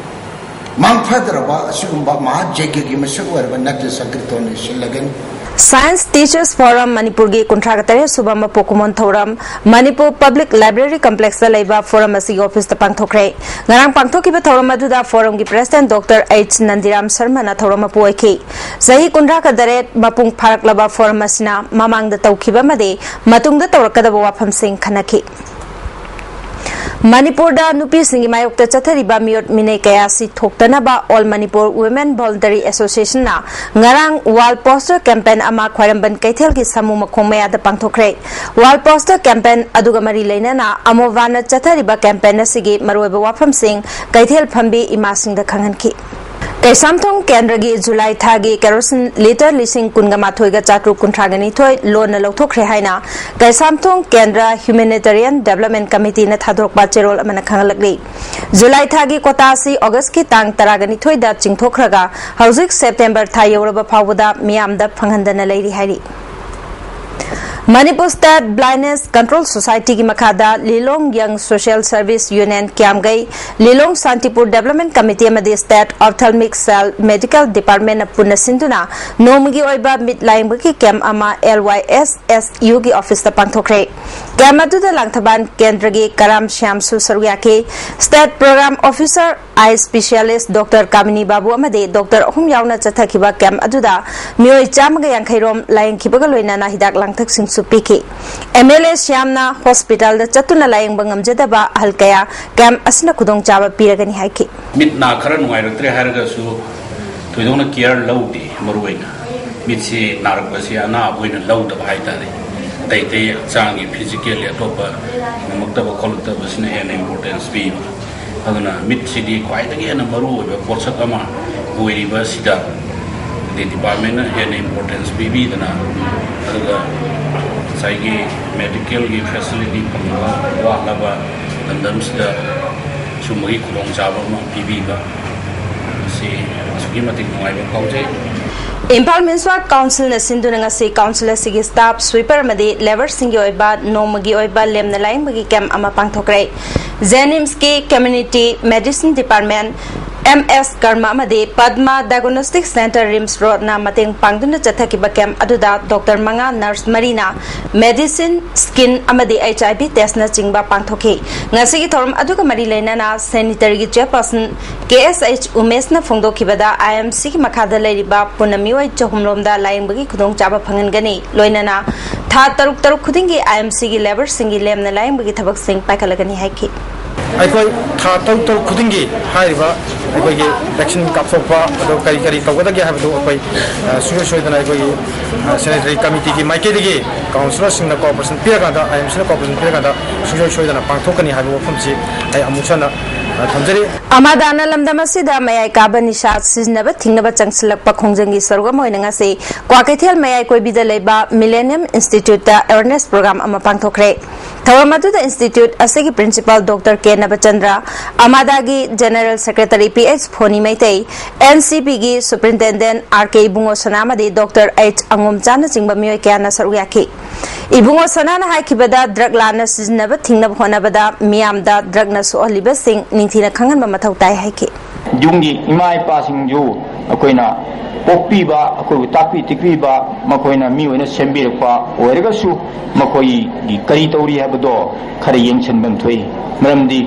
ꯃꯥꯡꯐꯗ꯭ꯔꯕ ꯑꯁꯤꯒꯨꯝꯕ ꯃꯍꯥ ꯌꯩꯒꯒꯤ ꯃꯁꯛ ꯑꯣꯏꯔꯕ ꯅꯥꯇ꯭ꯌ ꯁꯪꯀ꯭ꯔꯤꯇꯣꯟ ꯁꯤꯜꯂꯒꯅꯤ꯫ Science Teachers Forum ꯃꯅꯤꯄꯨꯔꯒꯤ ꯀꯨꯟꯊ꯭ꯔꯥꯒ ꯇꯔꯦꯠ ꯁꯨꯕ ꯃꯄꯣꯛ ꯀꯨꯝꯑꯣꯟ ꯊꯧꯔꯝ ꯃꯅꯤꯄꯨꯔ ꯄꯕ꯭ꯂꯤꯛ ꯂꯥꯏꯕ꯭ꯔꯦꯔꯤ ꯀꯝꯄ꯭ꯂꯦꯛꯁꯇ ꯂꯩꯕ ꯐꯣꯔꯝ ꯑꯁꯤꯒꯤ ꯑꯣꯐꯤꯁꯇ ꯄꯥꯡꯊꯣꯛꯈ꯭ꯔꯦ꯫ ꯉꯔꯥꯡ ꯄꯥꯡꯊꯣꯛꯈꯤꯕ ꯊꯧꯔꯝ ꯑꯗꯨꯗ ꯐꯣꯔꯝꯒꯤ ꯄ꯭ꯔꯦꯁꯤꯗꯦꯟꯠ ꯗꯣꯛꯇꯔ ꯑꯩꯆ ꯅꯟꯗꯤꯔꯥꯝ ꯁꯔꯃꯅ ꯊꯧꯔꯝ ꯃꯄꯨ ꯑꯣꯏꯈꯤ꯫ ꯆꯍꯤ ꯀꯨꯟꯊ꯭ꯔꯥꯒ ꯇꯔꯦꯠ ꯃꯄꯨꯡ ꯐꯥꯔꯛꯂꯕ ꯐꯣꯔꯝ ꯑꯁꯤꯅ ꯃꯃꯥꯡꯗ ꯇꯧꯈꯤꯕ ꯑꯃꯗꯤ ꯃꯇꯨꯡꯗ ꯇꯧꯔꯛꯀꯗꯕ ꯋꯥꯐꯝꯁꯤꯡ ꯈꯟꯅꯈꯤ꯫ ꯃꯅꯤꯄꯨꯔꯗ ꯅꯨꯄꯤꯁꯤꯡꯒꯤ ꯃꯥꯌꯣꯛꯇ ꯆꯠꯊꯔꯤꯕ ꯃꯤꯑꯣꯠ ꯃꯤꯅꯩ ꯀꯌꯥ ꯑꯁꯤ ꯊꯣꯛꯇꯅꯕ All Manipur Women Voluntary Association ꯅ ꯉꯔꯥꯡ Wall Poster Campaign ꯑꯃ ꯈ꯭ꯋꯥꯏꯔꯝꯕꯟ ꯀꯩꯊꯦꯜꯒꯤ ꯁꯥꯃꯨ ꯃꯈꯣꯡ ꯃꯌꯥꯗ ꯄꯥꯡꯊꯣꯛꯈ꯭ꯔꯦ꯫ Wall Poster Campaign ꯑꯗꯨꯒ ꯃꯔꯤ ꯂꯩꯅꯅ ꯑꯃꯣꯕꯥꯅ ꯆꯠꯊꯔꯤꯕ campaign ꯑꯁꯤꯒꯤ ꯃꯔꯨꯑꯣꯏꯕ ꯋꯥꯐꯝꯁꯤꯡ ꯀꯩꯊꯦꯜ ꯐꯝꯕꯤ ꯏꯃꯥꯁꯤꯡꯗ ꯈꯪꯍꯟꯈꯤ꯫ ꯀꯩꯁꯥꯝꯊꯣꯡ ꯀꯦꯟꯗ꯭ꯔꯒꯤ ꯖꯨꯂꯥꯏ ꯊꯥꯒꯤ ꯀꯦꯔꯣꯁꯤꯟ ꯂꯤꯇꯔ ꯂꯤꯁꯤꯡ ꯀꯨꯟꯒ ꯃꯥꯊꯣꯏꯒ ꯆꯥꯇ꯭ꯔꯨꯛ ꯀꯨꯟꯊ꯭ꯔꯥꯒ ꯅꯤꯊꯣꯏ ꯂꯣꯟꯅ ꯂꯧꯊꯣꯛꯈ꯭ꯔꯦ ꯍꯥꯏꯅ ꯀꯩꯁꯥꯝꯊꯣꯡ ꯀꯦꯟꯗ꯭ꯔ Humanitarian Development Committee ꯅ ꯊꯥꯗꯣꯔꯛꯄ ꯆꯦꯔꯣꯜ ꯑꯃꯅ ꯈꯪꯍꯜꯂꯛꯂꯤ꯫ ꯖꯨꯂꯥꯏ ꯊꯥꯒꯤ quota ꯑꯁꯤ ꯑꯣꯒꯁꯀꯤ ꯇꯥꯡ ꯇꯔꯥꯒ ꯅꯤꯊꯣꯏꯗ ꯆꯤꯡꯊꯣꯛꯈ꯭ꯔꯒ ꯍꯧꯖꯤꯛ ꯁꯦꯞꯇꯦꯝꯕꯔ ꯊꯥ ꯌꯧꯔꯕ ꯐꯥꯎꯕꯗ ꯃꯤꯌꯥꯝꯗ ꯐꯪꯍꯟꯗꯅ ꯂꯩꯔꯤ ꯍꯥꯏꯔꯤ꯫ ꯃꯅꯤꯄꯨꯔ ꯁ꯭ꯇꯦꯠ ꯕ꯭ꯂꯥꯏꯟꯗꯅꯦꯁ ꯀꯟꯇ꯭ꯔꯣꯜ ꯁꯣꯁꯥꯏꯇꯤꯒꯤ ꯃꯈꯥꯗ ꯂꯤꯂꯣꯡ ꯌꯪ ꯁꯣꯁꯤꯌꯦꯜ ꯁꯔꯚꯤꯁ ꯌꯨꯅꯤꯌꯟ ꯀ꯭ꯌꯥꯝꯒꯩ, ꯂꯤꯂꯣꯡ ꯁꯥꯟꯇꯤꯄꯨꯔ ꯗꯦꯕꯂꯞꯃꯦꯟ ꯀꯃꯤꯇꯤ ꯑꯃꯗꯤ ꯁ꯭ꯇꯦꯠ ꯑꯣꯞꯊꯜꯃꯤꯛ ꯁꯦꯜ ꯃꯦꯗꯤꯀꯦꯜ ꯗꯤꯄꯥꯔꯠꯃꯦꯟꯅ ꯄꯨꯟꯅ ꯁꯤꯟꯗꯨꯅ ꯅꯣꯡꯃꯒꯤ ꯑꯣꯏꯕ ꯃꯤꯠ ꯂꯥꯌꯦꯡꯕꯒꯤ ꯀꯦꯝꯞ ꯑꯃ ꯑꯦꯜ ꯋꯥꯏ ꯑꯦꯁ ꯑꯦꯁ ꯌꯨꯒꯤ ꯑꯣꯐꯤꯁꯇ ꯄꯥꯡꯊꯣꯛꯈ꯭ꯔꯦ꯫ ꯀꯦꯝꯞ ꯑꯗꯨꯗ ꯂꯥꯡꯊꯕꯥꯟ ꯀꯦꯟꯗ꯭ꯔꯒꯤ ꯀꯔꯥꯝ ꯁ꯭ꯌꯥꯝꯁꯨ ꯁꯔꯨꯛ ꯌꯥꯈꯤ꯫ ꯁ꯭ꯇꯦꯠ ꯄ꯭ꯔꯣꯒ꯭ꯔꯥꯝ ꯑꯣꯐꯤꯁꯔ ꯑꯥꯏ ꯁ꯭ꯄꯦꯁꯤꯌꯦꯂꯤꯁ ꯗꯣꯛꯇꯔ ꯀꯥꯃꯤꯅꯤ ꯕꯥꯕꯨ ꯑꯃꯗꯤ ꯗꯣꯛꯇꯔ ꯑꯍꯨꯝ ꯌꯥꯎꯅ ꯆꯠꯊꯈꯤꯕ ꯀꯦꯝꯞ ꯑꯗꯨꯗ ꯃꯤꯑꯣꯏ ꯆꯥꯝꯃꯒ ꯌꯥꯡꯈꯩ ꯔꯣꯝ ꯂꯥꯌꯦꯡꯈꯤꯕꯒ ꯂꯣꯏꯅꯅ ꯍꯤꯗꯥꯛ ꯂꯥꯡꯊꯛꯁꯤꯡꯁꯨ ꯄꯤꯈꯤ꯫ ꯑꯦꯝ ꯑꯦꯜ ꯑꯦ ꯁ꯭ꯌꯥꯝꯅ ꯍꯣꯁꯄꯤꯇꯥꯜꯗ ꯆꯠꯇꯨꯅ ꯂꯥꯌꯦꯡꯕ ꯉꯝꯖꯗꯕ ꯑꯍꯜ ꯀꯌꯥ ꯀꯦꯝꯞ ꯑꯁꯤꯅ ꯈꯨꯗꯣꯡꯆꯥꯕ ꯄꯤꯔꯒꯅꯤ ꯍꯥꯏꯈꯤ꯫ ꯃꯤꯠ ꯅꯥ ꯈꯔ ꯅꯨꯡꯉꯥꯏꯔꯛꯇ꯭ꯔꯦ ꯍꯥꯏꯔꯒꯁꯨ ꯊꯣꯏꯗꯣꯛꯅ ꯀꯤꯌꯔ ꯂꯧꯗꯦ꯫ ꯃꯔꯨꯑꯣꯏꯅ ꯃꯤꯠꯁꯤ ꯅꯥꯔꯛꯄꯁꯤ ꯑꯅꯥꯕ ꯑꯣꯏꯅ ꯂꯧꯗꯕ ꯍꯥꯏꯇꯥꯔꯦ꯫ ꯑꯇꯩ ꯑꯇꯩ ꯍꯛꯆꯥꯡꯒꯤ ꯐꯤꯖꯤꯀꯦꯜꯂꯤ ꯑꯇꯣꯞꯄ ꯉꯝꯃꯛꯇꯕ ꯈꯣꯠꯂꯛꯇꯕꯁꯤꯅ ꯍꯦꯟꯅ ꯏꯝꯄꯣꯔꯇꯦꯟꯁ ꯄꯤꯕ꯫ ꯑꯗꯨꯅ ꯃꯤꯠꯁꯤꯗꯤ ꯈ꯭ꯋꯥꯏꯗꯒꯤ ꯍꯦꯟꯅ ꯃꯔꯨꯑꯣꯏꯕ ꯄꯣꯠꯁꯛ ꯑꯃ ꯑꯣꯏꯔꯤꯕ ꯑꯁꯤꯗ ꯗꯤꯄꯥꯔꯠꯃꯦꯟꯅ ꯍꯦꯟꯅ ꯏꯝꯄꯣꯔꯇꯦꯟꯁ ꯄꯤꯕꯤꯗꯅ, ꯑꯗꯨꯒ ꯉꯁꯥꯏꯒꯤ ꯃꯦꯗꯤꯀꯦꯜꯒꯤ ꯐꯦꯁꯤꯂꯤꯇꯤ ꯐꯪꯕ ꯋꯥꯠꯂꯕ ꯂꯝꯗꯝꯁꯤꯗ ꯁꯨꯝꯕꯒꯤ ꯈꯨꯗꯣꯡꯆꯥꯕ ꯑꯃ ꯄꯤꯕꯤꯕ ꯑꯁꯤ ꯑꯁꯨꯛꯀꯤ ꯃꯇꯤꯛ ꯅꯨꯡꯉꯥꯏꯕ ꯐꯥꯎꯖꯩ꯫ ꯏꯝꯐꯥꯜ ꯃ꯭ꯌꯨꯅꯤꯁꯤꯄꯥꯜ ꯀꯥꯎꯟꯁꯤꯜꯅ ꯁꯤꯟꯗꯨꯅ ꯉꯁꯤ ꯀꯥꯎꯟꯁꯤꯜ ꯑꯁꯤꯒꯤ ꯁ꯭ꯇꯥꯐ, ꯁ꯭ꯋꯤꯄꯔ ꯑꯃꯗꯤ ꯂꯦꯕꯔꯁꯤꯡꯒꯤ ꯑꯣꯏꯕ ꯅꯣꯡꯃꯒꯤ ꯑꯣꯏꯕ ꯂꯦꯝꯅ ꯂꯥꯌꯦꯡꯕꯒꯤ ꯀꯦꯝꯞ ꯑꯃ ꯄꯥꯡꯊꯣꯛꯈ꯭ꯔꯦ꯫ ꯖꯦꯅꯤꯝꯁꯀꯤ ꯀꯝꯃ꯭ꯌꯨꯅꯤꯇꯤ ꯃꯦꯗꯤꯁꯤꯟ ꯗꯤꯄꯥꯔꯠꯃꯦꯟꯠ, ꯑꯦꯝ ꯑꯦꯁ ꯀꯔꯃ ꯑꯃꯗꯤ ꯄꯗꯃ ꯗꯥꯏꯒꯣꯅꯣꯁꯇꯤꯛ ꯁꯦꯟꯇꯔ, ꯔꯤꯝꯁ ꯔꯣꯗꯅ ꯃꯇꯦꯡ ꯄꯥꯡꯗꯨꯅ ꯆꯠꯊꯈꯤꯕ ꯀꯦꯝꯞ ꯑꯗꯨꯗ ꯗꯣꯛꯇꯔ ꯃꯉꯥ, ꯅꯔꯁ ꯃꯔꯤꯅ ꯃꯦꯗꯤꯁꯤꯟ, ꯁ꯭ꯀꯤꯟ ꯑꯃꯗꯤ ꯑꯩꯆ ꯑꯥꯏ ꯚꯤ ꯇꯦꯁꯅꯆꯤꯡꯕ ꯄꯥꯡꯊꯣꯛꯈꯤ꯫ ꯉꯁꯤꯒꯤ ꯊꯧꯔꯝ ꯑꯗꯨꯒ ꯃꯔꯤ ꯂꯩꯅꯅ ꯁꯦꯅꯤꯇꯔꯤꯒꯤ ꯆꯦꯌꯔꯄꯔꯁꯟ ꯀꯦ ꯑꯦꯁ ꯑꯩꯆ ꯎꯃꯦꯁꯅ ꯐꯣꯡꯗꯣꯛꯈꯤꯕꯗ, ꯑꯥꯏ ꯑꯦꯝ ꯁꯤꯒꯤ ꯃꯈꯥꯗ ꯂꯩꯔꯤꯕ ꯄꯨꯟꯅ ꯃꯤꯑꯣꯏ ꯆꯍꯨꯝ ꯔꯣꯝꯗ ꯂꯥꯌꯦꯡꯕꯒꯤ ꯈꯨꯗꯣꯡꯆꯥꯕ ꯐꯪꯍꯟꯒꯅꯤ꯫ ꯂꯣꯏꯅꯅ ꯊꯥ ꯇꯔꯨꯛ ꯇꯔꯨꯛ ꯈꯨꯗꯤꯡꯒꯤ ꯑꯥꯏ ꯑꯦꯝ ꯁꯤꯒꯤ ꯂꯦꯕꯔꯁꯤꯡꯒꯤ ꯂꯦꯝꯅ ꯂꯥꯌꯦꯡꯕꯒꯤ ꯊꯕꯛꯁꯤꯡ ꯄꯥꯏꯈꯠꯂꯒꯅꯤ ꯍꯥꯏꯈꯤ꯫ ꯑꯩꯈꯣꯏ ꯊꯥ ꯇꯔꯨꯛ ꯇꯔꯨꯛ ꯈꯨꯗꯤꯡꯒꯤ ꯍꯥꯏꯔꯤꯕ ꯑꯩꯈꯣꯏꯒꯤ ꯚꯦꯛꯁꯤꯟ ꯀꯥꯞꯊꯣꯛꯄ, ꯑꯗꯣ ꯀꯔꯤ ꯀꯔꯤ ꯇꯧꯒꯗꯒꯦ ꯍꯥꯏꯕꯗꯨ ꯑꯩꯈꯣꯏ, ꯑ, ꯁꯨꯡꯁꯣꯏ ꯁꯣꯏꯗꯅ ꯑꯩꯈꯣꯏꯒꯤ, ꯑ, ꯁꯦꯅꯤꯇꯔꯤ ꯀꯃꯤꯇꯤꯒꯤ ꯃꯥꯏꯀꯩꯗꯒꯤ ꯀꯥꯎꯟꯁꯤꯂꯔꯁꯤꯡꯅ ꯀꯣꯑꯣꯄꯔꯦꯁꯟ ꯄꯤꯔꯀꯥꯟꯗ, ꯑꯥꯏ ꯑꯦꯝ ꯁꯤꯅ ꯀꯣꯑꯣꯄꯔꯦꯁꯟ ꯄꯤꯔꯀꯥꯟꯗ ꯁꯨꯡꯁꯣꯏ ꯁꯣꯏꯗꯅ ꯄꯥꯡꯊꯣꯛꯀꯅꯤ ꯍꯥꯏꯕ ꯋꯥꯐꯝꯁꯤ ꯑꯩ ꯑꯃꯨꯛ ꯍꯟꯅ, ꯑ, ꯊꯝꯖꯔꯤ꯫ ꯑꯃꯥꯗꯥꯅ ꯂꯝꯗꯝ ꯑꯁꯤꯗ ꯃꯌꯥꯏ ꯀꯥꯕ ꯅꯤꯁꯥ ꯁꯤꯖꯤꯟꯅꯕ ꯊꯤꯡꯅꯕ ꯆꯪꯁꯤꯜꯂꯛꯄ ꯈꯣꯡꯖꯪꯒꯤ ꯁꯔꯨꯛ ꯑꯃ ꯑꯣꯏꯅ ꯉꯁꯤ ꯀ꯭ꯋꯥꯀꯩꯊꯦꯜ ꯃꯌꯥꯏ ꯀꯣꯏꯕꯤꯗ ꯂꯩꯕ ꯃꯤꯂꯦꯅꯤꯌꯝ ꯏꯟꯁꯇꯤꯇ꯭ꯌꯨꯠꯇ ꯑꯦꯋꯦꯔꯅꯦꯁ ꯄ꯭ꯔꯣꯒ꯭ꯔꯥꯝ ꯑꯃ ꯄꯥꯡꯊꯣꯛꯈ꯭ꯔꯦ꯫ ꯊꯧꯔꯝ ꯑꯗꯨꯗ ꯏꯟꯁꯇꯤꯇ꯭ꯌꯨꯠ ꯑꯁꯤꯒꯤ ꯄ꯭ꯔꯤꯟꯁꯤꯄꯥꯜ ꯗꯣꯛꯇꯔ ꯀꯦ ꯅꯕꯆꯟꯗ꯭ꯔ, ꯑꯃꯥꯗꯥꯒꯤ general secretary P H Phoni Meitei, N C ꯄꯤꯒꯤ ꯁꯨꯄ꯭ꯔꯤꯟꯇꯦꯟꯗꯦꯟꯠ ꯑꯥꯔ ꯀꯦ ꯏꯕꯨꯡꯉꯣ ꯁꯅꯥ ꯑꯃꯗꯤ ꯗꯣꯛꯇꯔ ꯑꯩꯆ ꯑꯉꯣꯝꯆꯥꯅꯆꯤꯡꯕ ꯃꯤꯑꯣꯏ ꯀꯌꯥꯅ ꯁꯔꯨꯛ ꯌꯥꯈꯤ꯫ ꯏꯕꯨꯡꯉꯣ ꯁꯅꯥꯅ ꯍꯥꯏꯈꯤꯕꯗ, ꯗ꯭ꯔꯒ ꯂꯥꯟꯅ ꯁꯤꯖꯤꯟꯅꯕ ꯊꯤꯡꯅꯕ ꯍꯣꯠꯅꯕꯗ ꯃꯤꯌꯥꯝꯗ ꯗ꯭ꯔꯒꯅ ꯁꯣꯛꯍꯜꯂꯤꯕꯁꯤꯡ ꯅꯤꯡꯊꯤꯅ ꯈꯪꯍꯟꯕ ꯃꯊꯧ ꯇꯥꯏ ꯍꯥꯏꯈꯤ꯫ ꯌꯨꯝꯒꯤ ꯏꯃꯥ ꯏꯄꯥꯁꯤꯡꯁꯨ ꯑꯩꯈꯣꯏꯅ ꯄꯣꯛꯄꯤꯕ, ꯑꯩꯈꯣꯏꯕꯨ ꯇꯥꯛꯄꯤ ꯇꯦꯛꯄꯤꯕ, ꯃꯈꯣꯏꯅ ꯃꯤ ꯑꯣꯏꯅ ꯁꯦꯝꯕꯤꯔꯛꯄ ꯑꯣꯏꯔꯒꯁꯨ, ꯃꯈꯣꯏꯒꯤ ꯀꯔꯤ ꯇꯧꯔꯤ ꯍꯥꯏꯕꯗꯣ ꯈꯔ ꯌꯦꯡꯁꯤꯟꯐꯝ ꯊꯣꯛꯏ꯫ ꯃꯔꯝꯗꯤ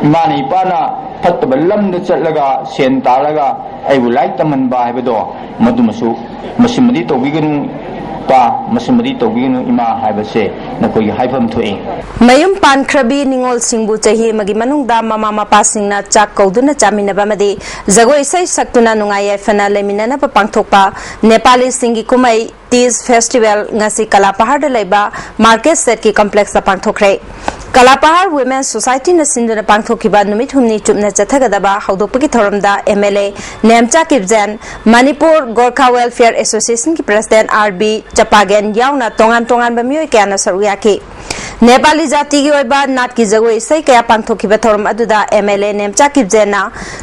ꯏꯃꯥꯅ ꯏꯄꯥꯅ ꯐꯠꯇꯕ ꯂꯝꯗ ꯆꯠꯂꯒ ꯁꯦꯟ ꯇꯥꯜꯂꯒ ꯑꯩꯕꯨ ꯂꯥꯏꯔꯤꯛ ꯇꯝꯍꯟꯕ ꯍꯥꯏꯕꯗꯣ, ꯃꯗꯨꯃꯁꯨ, "ꯃꯁꯤꯃꯗꯤ ꯇꯧꯕꯤꯒꯅꯨ ꯏꯄꯥ, ꯃꯁꯤꯃꯗꯤ ꯇꯧꯕꯤꯒꯅꯨ ꯏꯃꯥ" ꯍꯥꯏꯕꯁꯦ ꯅꯈꯣꯏꯒꯤ ꯍꯥꯏꯐꯝ ꯊꯣꯛꯏ꯫ ꯃꯌꯨꯝ ꯄꯥꯟꯈ꯭ꯔꯕꯤ ꯅꯤꯉꯣꯜꯁꯤꯡꯕꯨ ꯆꯍꯤ ꯑꯃꯒꯤ ꯃꯅꯨꯡꯗ ꯃꯃꯥ ꯃꯄꯥꯁꯤꯡꯅ ꯆꯥꯛ ꯀꯧꯗꯨꯅ ꯆꯥꯃꯤꯟꯅꯕ ꯑꯃꯗꯤ ꯖꯒꯣꯏ ꯏꯁꯩ ꯁꯛꯇꯨꯅ ꯅꯨꯡꯉꯥꯏ ꯌꯥꯏꯐꯅ ꯂꯩꯃꯤꯟꯅꯅꯕ ꯄꯥꯡꯊꯣꯛꯄ ꯅꯦꯄꯥꯂꯤꯁꯤꯡꯒꯤ ꯀꯨꯝꯍꯩ ꯇꯤꯖ ꯐꯦꯁꯇꯤꯚꯦꯜ ꯉꯁꯤ ꯀꯂꯥꯄꯍꯥꯔꯗ ꯂꯩꯕ ꯃꯥꯔꯀꯦꯠ ꯁꯦꯠꯀꯤ ꯀꯝꯄ꯭ꯂꯦꯛꯁꯇ ꯄꯥꯡꯊꯣꯛꯈ꯭ꯔꯦ꯫ ꯀꯂꯥꯄꯍꯥꯔ ꯋꯤꯃꯦꯟ ꯁꯣꯁꯥꯏꯇꯤꯅ ꯁꯤꯟꯗꯨꯅ ꯄꯥꯡꯊꯣꯛꯈꯤꯕ ꯅꯨꯃꯤꯠ ꯍꯨꯝꯅꯤ ꯆꯨꯞꯅ ꯆꯠꯊꯒꯗꯕ ꯍꯧꯗꯣꯛꯄꯒꯤ ꯊꯧꯔꯝꯗ M L A Nemcha Kipgen, Manipur Gorkha welfare ꯑꯦꯁꯣꯁꯤꯌꯦꯁꯟꯒꯤ ꯄ꯭ꯔꯁꯤꯗꯦꯟꯠ ꯑꯥꯔ ꯕꯤ ꯆꯄꯥꯒꯦꯟ ꯌꯥꯎꯅ ꯇꯣꯉꯥꯟ ꯇꯣꯉꯥꯟꯕ ꯃꯤꯑꯣꯏ ꯀꯌꯥꯅ ꯁꯔꯨꯛ ꯌꯥꯈꯤ꯫ ꯅꯦꯄꯥꯂꯤ ꯖꯥꯇꯤꯒꯤ ꯑꯣꯏꯕ ꯅꯥꯠꯀꯤ ꯖꯒꯣꯏ ꯏꯁꯩ ꯀꯌꯥ ꯄꯥꯡꯊꯣꯛꯈꯤꯕ ꯊꯧꯔꯝ ꯑꯗꯨꯗ ꯑꯦꯝ ꯑꯦꯜ ꯑꯦ ꯅꯦꯝꯆꯥ ꯀꯤꯞꯖꯦꯟꯅ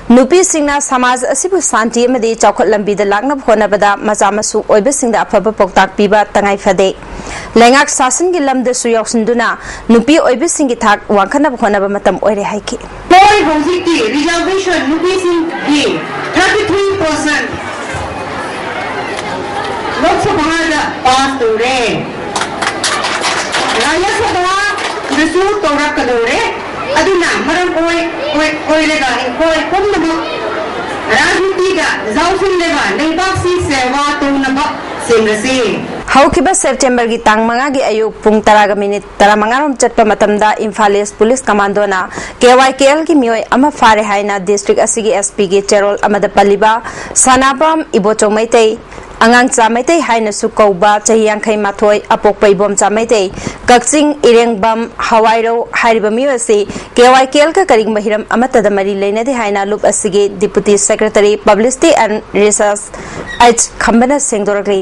ꯅꯨꯄꯤꯁꯤꯡꯅ ꯁꯃꯥꯖ ꯑꯁꯤꯕꯨ ꯁꯥꯟꯇꯤ ꯑꯃꯗꯤ ꯆꯥꯎꯈꯠ ꯂꯝꯕꯤꯗ ꯂꯥꯛꯅꯕ ꯍꯣꯠꯅꯕꯗ ꯃꯆꯥ ꯃꯁꯨ ꯑꯣꯏꯕꯁꯤꯡꯗ ꯑꯐꯕ ꯄꯥꯎꯇꯥꯛ ꯄꯤꯕ ꯇꯉꯥꯏ ꯐꯗꯦ꯫ ꯂꯩꯉꯥꯛ ꯁꯥꯁꯟꯒꯤ ꯂꯝꯗꯁꯨ ꯌꯥꯎꯁꯤꯟꯗꯨꯅ ꯅꯨꯄꯤ ꯑꯣꯏꯕꯤꯁꯤꯡꯒꯤ ꯊꯥꯛ ꯋꯥꯡꯈꯠꯅꯕ ꯍꯣꯠꯅꯕ ꯃꯇꯝ ꯑꯣꯏꯔꯦ ꯍꯥꯏꯈꯤ꯫ ꯍꯣꯏ, ꯍꯧꯖꯤꯛꯇꯤ reservation ꯅꯨꯄꯤꯁꯤꯡꯒꯤ thirty three percent ꯂꯣꯛ ꯁꯚꯥꯗ ꯄꯥꯁ ꯇꯧꯔꯦ, ꯔꯥꯖ꯭ꯌ ꯁꯚꯥꯗꯁꯨ ꯇꯧꯔꯛꯀꯗꯧꯔꯦ꯫ ꯑꯗꯨꯅ ꯃꯔꯝ ꯑꯣꯏ ꯑꯣꯏ ꯑꯣꯏꯔꯒ ꯑꯩꯈꯣꯏ ꯄꯨꯝꯅꯃꯛ ꯔꯥꯖꯅꯤꯇꯤꯗ ꯌꯥꯎꯁꯤꯜꯂꯒ ꯂꯩꯕꯥꯛꯁꯤ ꯁꯦꯕꯥ ꯇꯧꯅꯕ ꯁꯦꯝꯂꯁꯤ꯫ ꯍꯧꯈꯤꯕ ꯁꯦꯞꯇꯦꯝꯕꯔꯒꯤ ꯇꯥꯡ ꯃꯉꯥꯒꯤ ꯑꯌꯨꯛ ꯄꯨꯡ ꯇꯔꯥꯒ ꯃꯤꯅꯤꯠ ꯇꯔꯥꯃꯉꯥꯔꯣꯝ ꯆꯠꯄ ꯃꯇꯝꯗ ꯏꯝꯐꯥꯜ ꯏꯁ ꯄꯨꯂꯤꯁ ꯀꯃꯥꯟꯗꯣꯅ ꯀꯦ ꯋꯥꯏ ꯀꯦ ꯑꯦꯜꯒꯤ ꯃꯤꯑꯣꯏ ꯑꯃ ꯐꯥꯔꯦ ꯍꯥꯏꯅ ꯗꯤꯁꯇ꯭ꯔꯤꯛ ꯑꯁꯤꯒꯤ ꯑꯦꯁ ꯄꯤꯒꯤ ꯆꯦꯔꯣꯜ ꯑꯃꯗ ꯄꯜꯂꯤꯕ ꯁꯅꯥꯕꯝ ꯏꯕꯣꯆꯧ ꯃꯩꯇꯩ, ꯑꯉꯥꯡꯆꯥ ꯃꯩꯇꯩ ꯍꯥꯏꯅꯁꯨ ꯀꯧꯕ ꯆꯍꯤ ꯌꯥꯡꯈꯩ ꯃꯥꯊꯣꯏ, ꯑꯄꯣꯛꯄ ꯏꯕꯣꯝꯆꯥ ꯃꯩꯇꯩ, ꯀꯛꯆꯤꯡ ꯏꯔꯦꯡꯕꯝ ꯍꯋꯥꯏꯔꯧ ꯍꯥꯏꯔꯤꯕ ꯃꯤꯑꯣꯏ ꯑꯁꯤ ꯀꯦ ꯋꯥꯏ ꯀꯦ ꯑꯦꯜꯒ ꯀꯔꯤꯒꯨꯝꯕ ꯍꯤꯔꯝ ꯑꯃꯠꯇꯗ ꯃꯔꯤ ꯂꯩꯅꯗꯦ ꯍꯥꯏꯅ ꯂꯨꯞ ꯑꯁꯤꯒꯤ Deputy Secretary Publicity and Research H ꯈꯝꯕꯅ ꯁꯦꯡꯗꯣꯔꯛꯂꯤ꯫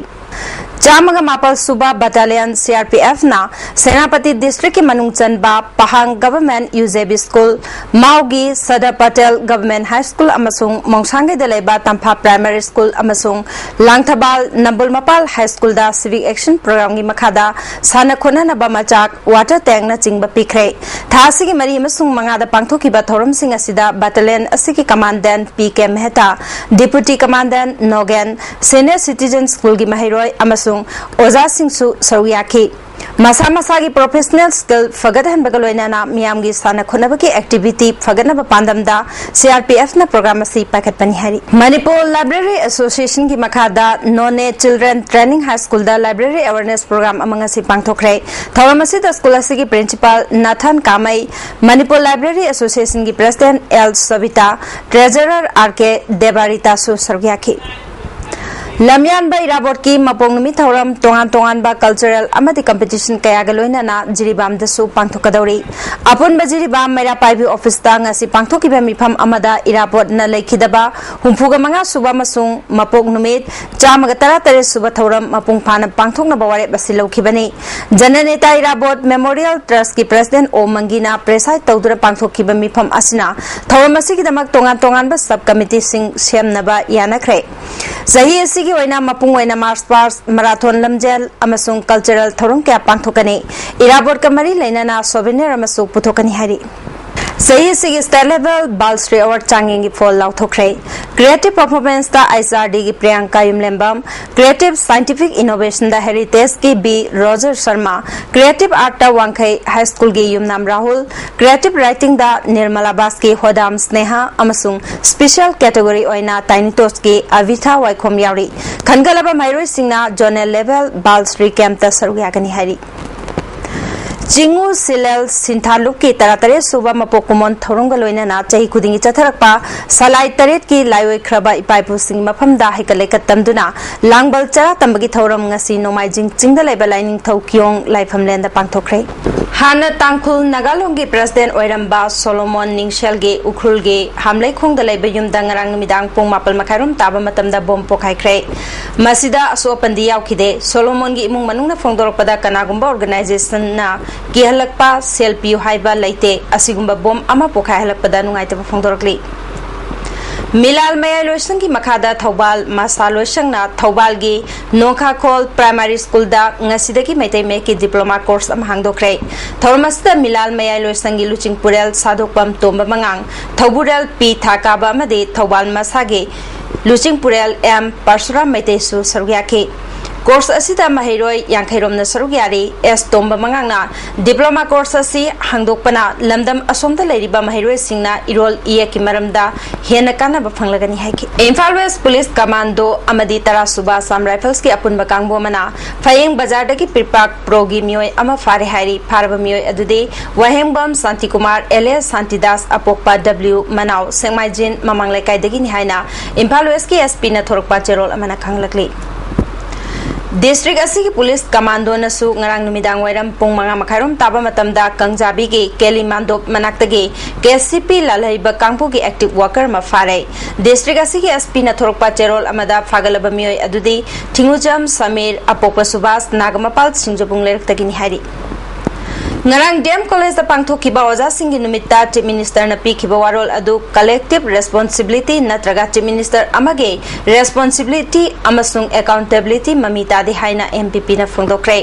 ꯆꯥꯝꯃꯒ ꯃꯥꯄꯜ ꯁꯨꯕ battalion C R P ꯑꯦꯐꯅ Senapati ꯗꯤꯁꯇ꯭ꯔꯤꯛꯀꯤ ꯃꯅꯨꯡ ꯆꯟꯕ ꯄꯍꯥꯡ government U J B school, ꯃꯥꯎꯒꯤ Sardar Patel government high school ꯑꯃꯁꯨꯡ ꯃꯣꯡꯁꯥꯡꯒꯩꯗ ꯂꯩꯕ ꯇꯝꯐꯥ ꯄ꯭ꯔꯥꯏꯃꯥꯔꯤ ꯁ꯭ꯀꯨꯜ ꯑꯃꯁꯨꯡ ꯂꯥꯡꯊꯕꯥꯜ ꯅꯝꯕꯨꯜ ꯃꯄꯥꯜ ꯍꯥꯏ ꯁ꯭ꯀꯨꯜꯗ ꯁꯤꯚꯤꯛ ꯑꯦꯛꯁꯟ ꯄ꯭ꯔꯣꯒ꯭ꯔꯥꯝꯒꯤ ꯃꯈꯥꯗ ꯁꯥꯟꯅ ꯈꯣꯠꯅꯅꯕ ꯃꯆꯥꯛ, ꯋꯥꯇꯔ ꯇꯦꯡꯛꯅꯆꯤꯡꯕ ꯄꯤꯈ꯭ꯔꯦ꯫ ꯊꯥ ꯑꯁꯤꯒꯤ ꯃꯔꯤ ꯑꯃꯁꯨꯡ ꯃꯉꯥꯗ ꯄꯥꯡꯊꯣꯛꯈꯤꯕ ꯊꯧꯔꯝꯁꯤꯡ ꯑꯁꯤꯗ ꯕꯠꯇꯥꯂꯤꯌꯟ ꯑꯁꯤꯒꯤ commandant P K Mehta, deputy commandant Nogen, senior citizen ꯁ꯭ꯀꯨꯜꯒꯤ ꯃꯍꯩꯔꯣꯏ ꯑꯃꯁꯨꯡ ꯑꯣꯖꯥꯁꯤꯡꯁꯨ ꯁꯔꯨꯛ ꯌꯥꯈꯤ꯫ ꯃꯁꯥ ꯃꯁꯥꯒꯤ ꯄ꯭ꯔꯣꯐꯦꯁꯅꯦꯜ ꯁ꯭ꯀꯤꯜ ꯐꯒꯠꯍꯟꯕꯒ ꯂꯣꯏꯅꯅ ꯃꯤꯌꯥꯝꯒꯤ ꯁꯥꯟꯅ ꯈꯣꯠꯅꯕꯒꯤ ꯑꯦꯛꯇꯤꯚꯤꯇꯤ ꯐꯒꯠꯅꯕ ꯄꯥꯟꯗꯝꯗ ꯁꯤ ꯑꯥꯔ ꯄꯤ ꯑꯦꯐꯅ ꯄ꯭ꯔꯣꯒ꯭ꯔꯥꯝ ꯑꯁꯤ ꯄꯥꯏꯈꯠꯄꯅꯤ ꯍꯥꯏꯔꯤ꯫ ꯃꯅꯤꯄꯨꯔ ꯂꯥꯏꯕ꯭ꯔꯦꯔꯤ ꯑꯦꯁꯣꯁꯤꯌꯦꯁꯟꯒꯤ ꯃꯈꯥꯗ ꯅꯣꯅꯦ ꯆꯤꯜꯗ꯭ꯔꯦꯟ ꯇ꯭ꯔꯦꯅꯤꯡ ꯍꯥꯏ ꯁ꯭ꯀꯨꯜꯗ ꯂꯥꯏꯕ꯭ꯔꯦꯔꯤ ꯑꯦꯋꯦꯔꯅꯦꯁ ꯄ꯭ꯔꯣꯒ꯭ꯔꯥꯝ ꯑꯃ ꯉꯁꯤ ꯄꯥꯡꯊꯣꯛꯈ꯭ꯔꯦ꯫ ꯊꯧꯔꯝ ꯑꯁꯤꯗ ꯁ꯭ꯀꯨꯜ ꯑꯁꯤꯒꯤ principal Nathan Kamei, Manipur library ꯑꯦꯁꯣꯁꯤꯌꯦꯁꯟꯒꯤ president L Sabita, treasurer R K ꯗꯦꯕꯥꯔꯤꯇꯥꯁꯨ ꯁꯔꯨꯛ ꯌꯥꯈꯤ꯫ ꯂꯝꯌꯥꯟꯕ ꯏꯔꯥꯕꯣꯠꯀꯤ ꯃꯄꯣꯛ ꯅꯨꯃꯤꯠ ꯊꯧꯔꯝ ꯇꯣꯉꯥꯟ ꯇꯣꯉꯥꯟꯕ ꯀꯜꯆꯔꯦꯜ ꯑꯃꯗꯤ ꯀꯝꯄꯤꯇꯤꯁꯟ ꯀꯌꯥꯒ ꯂꯣꯏꯅꯅ ꯖꯤꯔꯤꯕꯥꯝꯗꯁꯨ ꯄꯥꯡꯊꯣꯛꯀꯗꯧꯔꯤ꯫ ꯑꯄꯨꯟꯕ ꯖꯤꯔꯤꯕꯥꯝ ꯃꯩꯔꯥ ꯄꯥꯏꯕꯤ ꯑꯣꯐꯤꯁꯇ ꯉꯁꯤ ꯄꯥꯡꯊꯣꯛꯈꯤꯕ ꯃꯤꯐꯝ ꯑꯃꯗ ꯏꯔꯥꯕꯣꯠꯅ ꯂꯩꯈꯤꯗꯕ ꯍꯨꯝꯐꯨꯒ ꯃꯉꯥ ꯁꯨꯕ ꯑꯃꯁꯨꯡ ꯃꯄꯣꯛ ꯅꯨꯃꯤꯠ ꯆꯥꯝꯃꯒ ꯇꯔꯥꯇꯔꯦꯠ ꯁꯨꯕ ꯊꯧꯔꯝ ꯃꯄꯨꯡ ꯐꯥꯅ ꯄꯥꯡꯊꯣꯛꯅꯕ ꯋꯥꯔꯦꯞ ꯑꯁꯤ ꯂꯧꯈꯤꯕꯅꯤ꯫ ꯖꯅꯅꯦꯇꯥ ꯏꯔꯥꯕꯣꯠ ꯃꯦꯃꯣꯔꯤꯌꯦꯜ ꯇ꯭ꯔꯁꯀꯤ ꯄ꯭ꯔꯦꯁꯤꯗꯦꯟꯠ ꯑꯣ ꯃꯪꯒꯤꯅ ꯄ꯭ꯔꯦꯁꯥꯏꯗ ꯇꯧꯗꯨꯅ ꯄꯥꯡꯊꯣꯛꯈꯤꯕ ꯃꯤꯐꯝ ꯑꯁꯤꯅ ꯊꯧꯔꯝ ꯑꯁꯤꯒꯤꯗꯃꯛ ꯇꯣꯉꯥꯟ ꯇꯣꯉꯥꯟꯕ ꯁꯕ ꯀꯃꯤꯇꯤꯁꯤꯡ ꯁꯦꯝꯅꯕ ꯌꯥꯅꯈ꯭ꯔꯦ꯫ ꯆꯍꯤ ꯑꯁꯤꯒꯤ ꯑꯣꯏꯅ ꯃꯄꯨꯡ ꯑꯣꯏꯅ ꯃꯥꯔꯁ ꯄꯥꯁ, ꯃꯔꯥꯊꯣꯟ ꯂꯝꯖꯦꯜ ꯑꯃꯁꯨꯡ ꯀꯜꯆꯔꯦꯜ ꯊꯧꯔꯝ ꯀꯌꯥ ꯄꯥꯡꯊꯣꯛꯀꯅꯤ꯫ ꯏꯔꯥꯕꯣꯠꯀ ꯃꯔꯤ ꯂꯩꯅꯅ ꯁꯣꯚꯦꯅꯤꯌꯔ ꯑꯃꯁꯨ ꯄꯨꯊꯣꯛꯀꯅꯤ ꯍꯥꯏꯔꯤ꯫ ꯆꯍꯤ ꯑꯁꯤꯒꯤ state level Bal Shree award ꯆꯥꯡꯌꯦꯡꯒꯤ ꯐꯣꯜ ꯂꯥꯎꯊꯣꯛꯈ꯭ꯔꯦ꯫ ꯀ꯭ꯔꯤꯌꯦꯇꯤꯚ ꯄꯔꯐꯣꯔꯃꯦꯟꯁꯇ ꯑꯩꯆ ꯑꯥꯔ ꯗꯤꯒꯤ ꯄ꯭ꯔꯤꯌꯥꯡꯀꯥ ꯌꯨꯝꯂꯦꯝꯕꯝ, ꯀ꯭ꯔꯤꯌꯦꯇꯤꯚ ꯁꯥꯏꯟꯇꯤꯐꯤꯛ ꯏꯅꯣꯚꯦꯁꯟꯗ ꯍꯦꯔꯤꯇꯦꯖꯀꯤ ꯕꯤ ꯔꯣꯖꯔ ꯁꯔꯃ, ꯀ꯭ꯔꯤꯌꯦꯇꯤꯚ ꯑꯥꯔꯠꯇ ꯋꯥꯡꯈꯩ ꯍꯥꯏ ꯁ꯭ꯀꯨꯜꯒꯤ ꯌꯨꯝꯅꯥꯝ ꯔꯥꯍꯨꯜ, ꯀ꯭ꯔꯤꯌꯦꯇꯤꯚ ꯔꯥꯏꯇꯤꯡꯗ ꯅꯤꯔꯃꯂꯥ ꯕꯥꯁꯀꯤ ꯍꯣꯗꯥꯝ ꯁ꯭ꯅꯦꯍꯥ ꯑꯃꯁꯨꯡ ꯁ꯭ꯄꯤꯁꯦꯜ ꯀꯦꯇꯦꯒꯣꯔꯤ ꯑꯣꯏꯅ ꯇꯥꯏꯅꯤꯇꯣꯁꯀꯤ ꯑꯚꯤꯊꯥ ꯋꯥꯏꯈꯣꯝ ꯌꯥꯎꯔꯤ꯫ ꯈꯟꯒꯠꯂꯕ ꯃꯍꯩꯔꯣꯏꯁꯤꯡꯅ ꯖꯣꯅꯦꯜ ꯂꯦꯚꯦꯜ ꯕꯥꯜ ꯁ꯭ꯔꯤ ꯀꯦꯝꯞꯇ ꯁꯔꯨꯛ ꯌꯥꯒꯅꯤ ꯍꯥꯏꯔꯤ꯫ ꯆꯤꯡꯉꯨ ꯁꯤꯂꯦꯜ ꯁꯤꯟꯊꯥ ꯂꯨꯞꯀꯤ ꯇꯔꯥꯇꯔꯦꯠ ꯁꯨꯕ ꯃꯄꯣꯛ ꯀꯨꯝꯑꯣꯟ ꯊꯧꯔꯝꯒ ꯂꯣꯏꯅꯅ ꯆꯍꯤ ꯈꯨꯗꯤꯡꯒꯤ ꯆꯠꯊꯔꯛꯄ ꯁꯂꯥꯏ ꯇꯔꯦꯠꯀꯤ ꯂꯥꯏꯑꯣꯏꯈ꯭ꯔꯕ ꯏꯄꯥ ꯏꯄꯨꯁꯤꯡꯒꯤ ꯃꯐꯝꯗ ꯍꯩꯀꯠ ꯂꯩꯀꯠ ꯇꯝꯗꯨꯅ ꯂꯥꯡꯕꯜ ꯆꯔꯥ ꯇꯝꯕꯒꯤ ꯊꯧꯔꯝ ꯉꯁꯤ ꯅꯣꯡꯃꯥꯏꯖꯤꯡ ꯆꯤꯡꯗ ꯂꯩꯕ ꯂꯥꯏꯅꯤꯡꯊꯧ ꯀꯤꯌꯣꯡ ꯂꯥꯏꯐꯝꯂꯦꯟꯗ ꯄꯥꯡꯊꯣꯛꯈ꯭ꯔꯦ꯫ ꯍꯥꯟꯅ ꯇꯥꯡꯈꯨꯜ ꯅꯥꯒꯥꯂꯣꯡꯒꯤ ꯄ꯭ꯔꯦꯁꯤꯗꯦꯟꯠ ꯑꯣꯏꯔꯝꯕ ꯁꯣꯂꯣꯃꯣꯟ ꯅꯤꯡꯁꯦꯜꯒꯤ ꯎꯈ꯭ꯔꯨꯜꯒꯤ ꯍꯥꯝꯂꯩꯈꯣꯡꯗ ꯂꯩꯕ ꯌꯨꯝꯗ ꯉꯔꯥꯡ ꯅꯨꯃꯤꯗꯥꯡ ꯄꯨꯡ ꯃꯥꯄꯜ ꯃꯈꯥꯏꯔꯣꯝ ꯇꯥꯕ ꯃꯇꯝꯗ ꯕꯣꯝ ꯄꯣꯈꯥꯏꯈ꯭ꯔꯦ꯫ ꯃꯁꯤꯗ ꯑꯁꯣꯛ ꯑꯄꯟꯗꯤ ꯌꯥꯎꯈꯤꯗꯦ꯫ ꯁꯣꯂꯣꯃꯣꯟꯒꯤ ꯏꯃꯨꯡ ꯃꯅꯨꯡꯅ ꯐꯣꯡꯗꯣꯔꯛꯄꯗ ꯀꯅꯥꯒꯨꯝꯕ ꯑꯣꯔꯒꯅꯥꯏꯖꯦꯁꯟꯅ ꯀꯤꯍꯜꯂꯛꯄ, ꯁꯦꯜ ꯄꯤꯌꯨ ꯍꯥꯏꯕ ꯂꯩꯇꯦ꯫ ꯑꯁꯤꯒꯨꯝꯕ ꯕꯣꯝ ꯑꯃ ꯄꯣꯈꯥꯏꯍꯜꯂꯛꯄꯗ ꯅꯨꯡꯉꯥꯏꯇꯕ ꯐꯣꯡꯗꯣꯔꯛꯂꯤ꯫ ꯃꯤꯂꯥꯜ ꯃꯌꯥꯏ ꯂꯣꯏꯁꯪꯒꯤ ꯃꯈꯥꯗ ꯊꯧꯕꯥꯜ ꯃꯁꯥ ꯂꯣꯏꯁꯪꯅ ꯊꯧꯕꯥꯜꯒꯤ ꯅꯣꯡꯈꯥꯈꯣꯜ ꯄ꯭ꯔꯥꯏꯃꯥꯔꯤ ꯁ꯭ꯀꯨꯜꯗ ꯉꯁꯤꯗꯒꯤ ꯃꯩꯇꯩ ꯃꯌꯦꯛꯀꯤ ꯗꯤꯄ꯭ꯂꯣꯃꯥ ꯀꯣꯔꯁ ꯑꯃ ꯍꯥꯡꯗꯣꯛꯈ꯭ꯔꯦ꯫ ꯊꯧꯔꯝ ꯑꯁꯤꯗ ꯃꯤꯂꯥꯜ ꯃꯌꯥꯏ ꯂꯣꯏꯁꯪꯒꯤ ꯂꯨꯆꯤꯡꯄꯨꯔꯦꯜ ꯁꯥꯗꯣꯛꯄꯝ ꯇꯣꯝꯕ ꯃꯉꯥꯡ, ꯊꯧꯕꯨꯔꯦꯜ ꯄꯤ ꯊꯥꯀꯥꯕ ꯑꯃꯗꯤ ꯊꯧꯕꯥꯜ ꯃꯁꯥꯒꯤ ꯂꯨꯆꯤꯡꯄꯨꯔꯦꯜ ꯑꯦꯝ ꯄꯔꯁꯨꯔꯥꯝ ꯃꯩꯇꯩꯁꯨ ꯁꯔꯨꯛ ꯌꯥꯈꯤ꯫ ꯀꯣꯔꯁ ꯑꯁꯤꯗ ꯃꯍꯩꯔꯣꯏ ꯌꯥꯡꯈꯩ ꯔꯣꯝꯅ ꯁꯔꯨꯛ ꯌꯥꯔꯤ꯫ ꯑꯦꯁ ꯇꯣꯝꯕ ꯃꯉꯥꯡꯅ ꯗꯤꯄ꯭ꯂꯣꯃꯥ ꯀꯣꯔꯁ ꯑꯁꯤ ꯍꯥꯡꯗꯣꯛꯄꯅ ꯂꯝꯗꯝ ꯑꯁꯣꯝꯗ ꯂꯩꯔꯤꯕ ꯃꯍꯩꯔꯣꯏꯁꯤꯡꯅ ꯏꯔꯣꯜ ꯏꯌꯦꯛꯀꯤ ꯃꯔꯝꯗ ꯍꯦꯟꯅ ꯀꯥꯟꯅꯕ ꯐꯪꯂꯒꯅꯤ ꯍꯥꯏꯈꯤ꯫ ꯏꯝꯐꯥꯜ ꯋꯦꯁ ꯄꯨꯂꯤꯁ ꯀꯃꯥꯟꯗꯣ ꯑꯃꯗꯤ ꯇꯔꯥ ꯁꯨꯕ ꯑꯁꯥꯝ ꯔꯥꯏꯐꯜꯁꯀꯤ ꯑꯄꯨꯟꯕ ꯀꯥꯡꯕꯨ ꯑꯃꯅ ꯐꯌꯦꯡ ꯕꯖꯥꯔꯗꯒꯤ ꯄꯤꯔꯄꯥꯛ ꯄ꯭ꯔꯣꯒꯤ ꯃꯤꯑꯣꯏ ꯑꯃ ꯐꯥꯔꯦ ꯍꯥꯏꯔꯤ꯫ ꯐꯥꯔꯕ ꯃꯤꯑꯣꯏ ꯑꯗꯨꯗꯤ ꯋꯥꯍꯦꯡꯕꯝ ꯁꯥꯟꯇꯤꯀꯨꯃꯥꯔ ꯑꯦꯂꯤꯌꯥꯁ ꯁꯥꯟꯇꯤꯗꯥꯁ ꯑꯄꯣꯛꯄ ꯗꯕ꯭ꯂꯤꯎ ꯃꯅꯥꯎ ꯁꯦꯛꯃꯥꯏꯖꯤꯟ ꯃꯃꯥꯡ ꯂꯩꯀꯥꯏꯗꯒꯤꯅꯤ ꯍꯥꯏꯅ ꯏꯝꯐꯥꯜ ꯋꯦꯁꯀꯤ ꯑꯦꯁ ꯄꯤꯅ ꯊꯣꯔꯛꯄ ꯆꯦꯔꯣꯜ ꯑꯃꯅ ꯈꯪꯂꯛꯂꯤ꯫ ꯗꯤꯁꯇ꯭ꯔꯤꯛ ꯑꯁꯤꯒꯤ ꯄꯨꯂꯤꯁ ꯀꯃꯥꯟꯗꯣꯅꯁꯨ ꯉꯔꯥꯡ ꯅꯨꯃꯤꯗꯥꯡ ꯋꯥꯏꯔꯝ ꯄꯨꯡ ꯃꯉꯥ ꯃꯈꯥꯏꯔꯣꯝ ꯇꯥꯕ ꯃꯇꯝꯗ ꯀꯪꯖꯥꯕꯤꯒꯤ ꯀꯦꯂꯤ ꯃꯥꯟꯗꯣꯞ ꯃꯅꯥꯛꯇꯒꯤ ꯀꯦ ꯁꯤ ꯄꯤ ꯂꯥꯜꯍꯩꯕ ꯀꯥꯡꯕꯨꯒꯤ ꯑꯦꯛꯇꯤꯚ ꯋꯥꯔꯀꯔ ꯑꯃ ꯐꯥꯔꯦ꯫ ꯗꯤꯁꯇ꯭ꯔꯤꯛ ꯑꯁꯤꯒꯤ ꯑꯦꯁ ꯄꯤꯅ ꯊꯣꯔꯛꯄ ꯆꯦꯔꯣꯜ ꯑꯃꯗ ꯐꯥꯒꯠꯂꯕ ꯃꯤꯑꯣꯏ ꯑꯗꯨꯗꯤ ꯊꯤꯡꯉꯨꯖꯝ ꯁꯃꯤꯔ, ꯑꯄꯣꯛꯄ ꯁꯨꯕꯥꯁ, ꯅꯥꯒꯃꯄꯥꯜ ꯁꯤꯡꯖꯕꯨꯡ ꯂꯩꯔꯛꯇꯒꯤꯅꯤ ꯍꯥꯏꯔꯤ꯫ ꯉꯔꯥꯡ ꯗꯤ ꯑꯦꯝ ꯀꯣꯂꯦꯖꯇ ꯄꯥꯡꯊꯣꯛꯈꯤꯕ ꯑꯣꯖꯥꯁꯤꯡꯒꯤ ꯅꯨꯃꯤꯠꯇ ꯆꯤꯐ ꯃꯤꯅꯤꯁꯇꯔꯅ ꯄꯤꯈꯤꯕ ꯋꯥꯔꯣꯜ ꯑꯗꯨ ꯀꯂꯦꯛꯇꯤꯚ ꯔꯦꯁꯄꯣꯟꯁꯤꯕꯤꯂꯤꯇꯤ ꯅꯠꯇ꯭ꯔꯒ ꯆꯤꯐ ꯃꯤꯅꯤꯁꯇꯔ ꯑꯃꯒꯤ ꯔꯦꯁꯄꯣꯟꯁꯤꯕꯤꯂꯤꯇꯤ ꯑꯃꯁꯨꯡ ꯑꯦꯀꯥꯎꯟꯇꯦꯕꯤꯂꯤꯇꯤ ꯃꯃꯤ ꯇꯥꯗꯦ ꯍꯥꯏꯅ ꯑꯦꯝ ꯄꯤ ꯄꯤꯅ ꯐꯣꯡꯗꯣꯛꯈ꯭ꯔꯦ꯫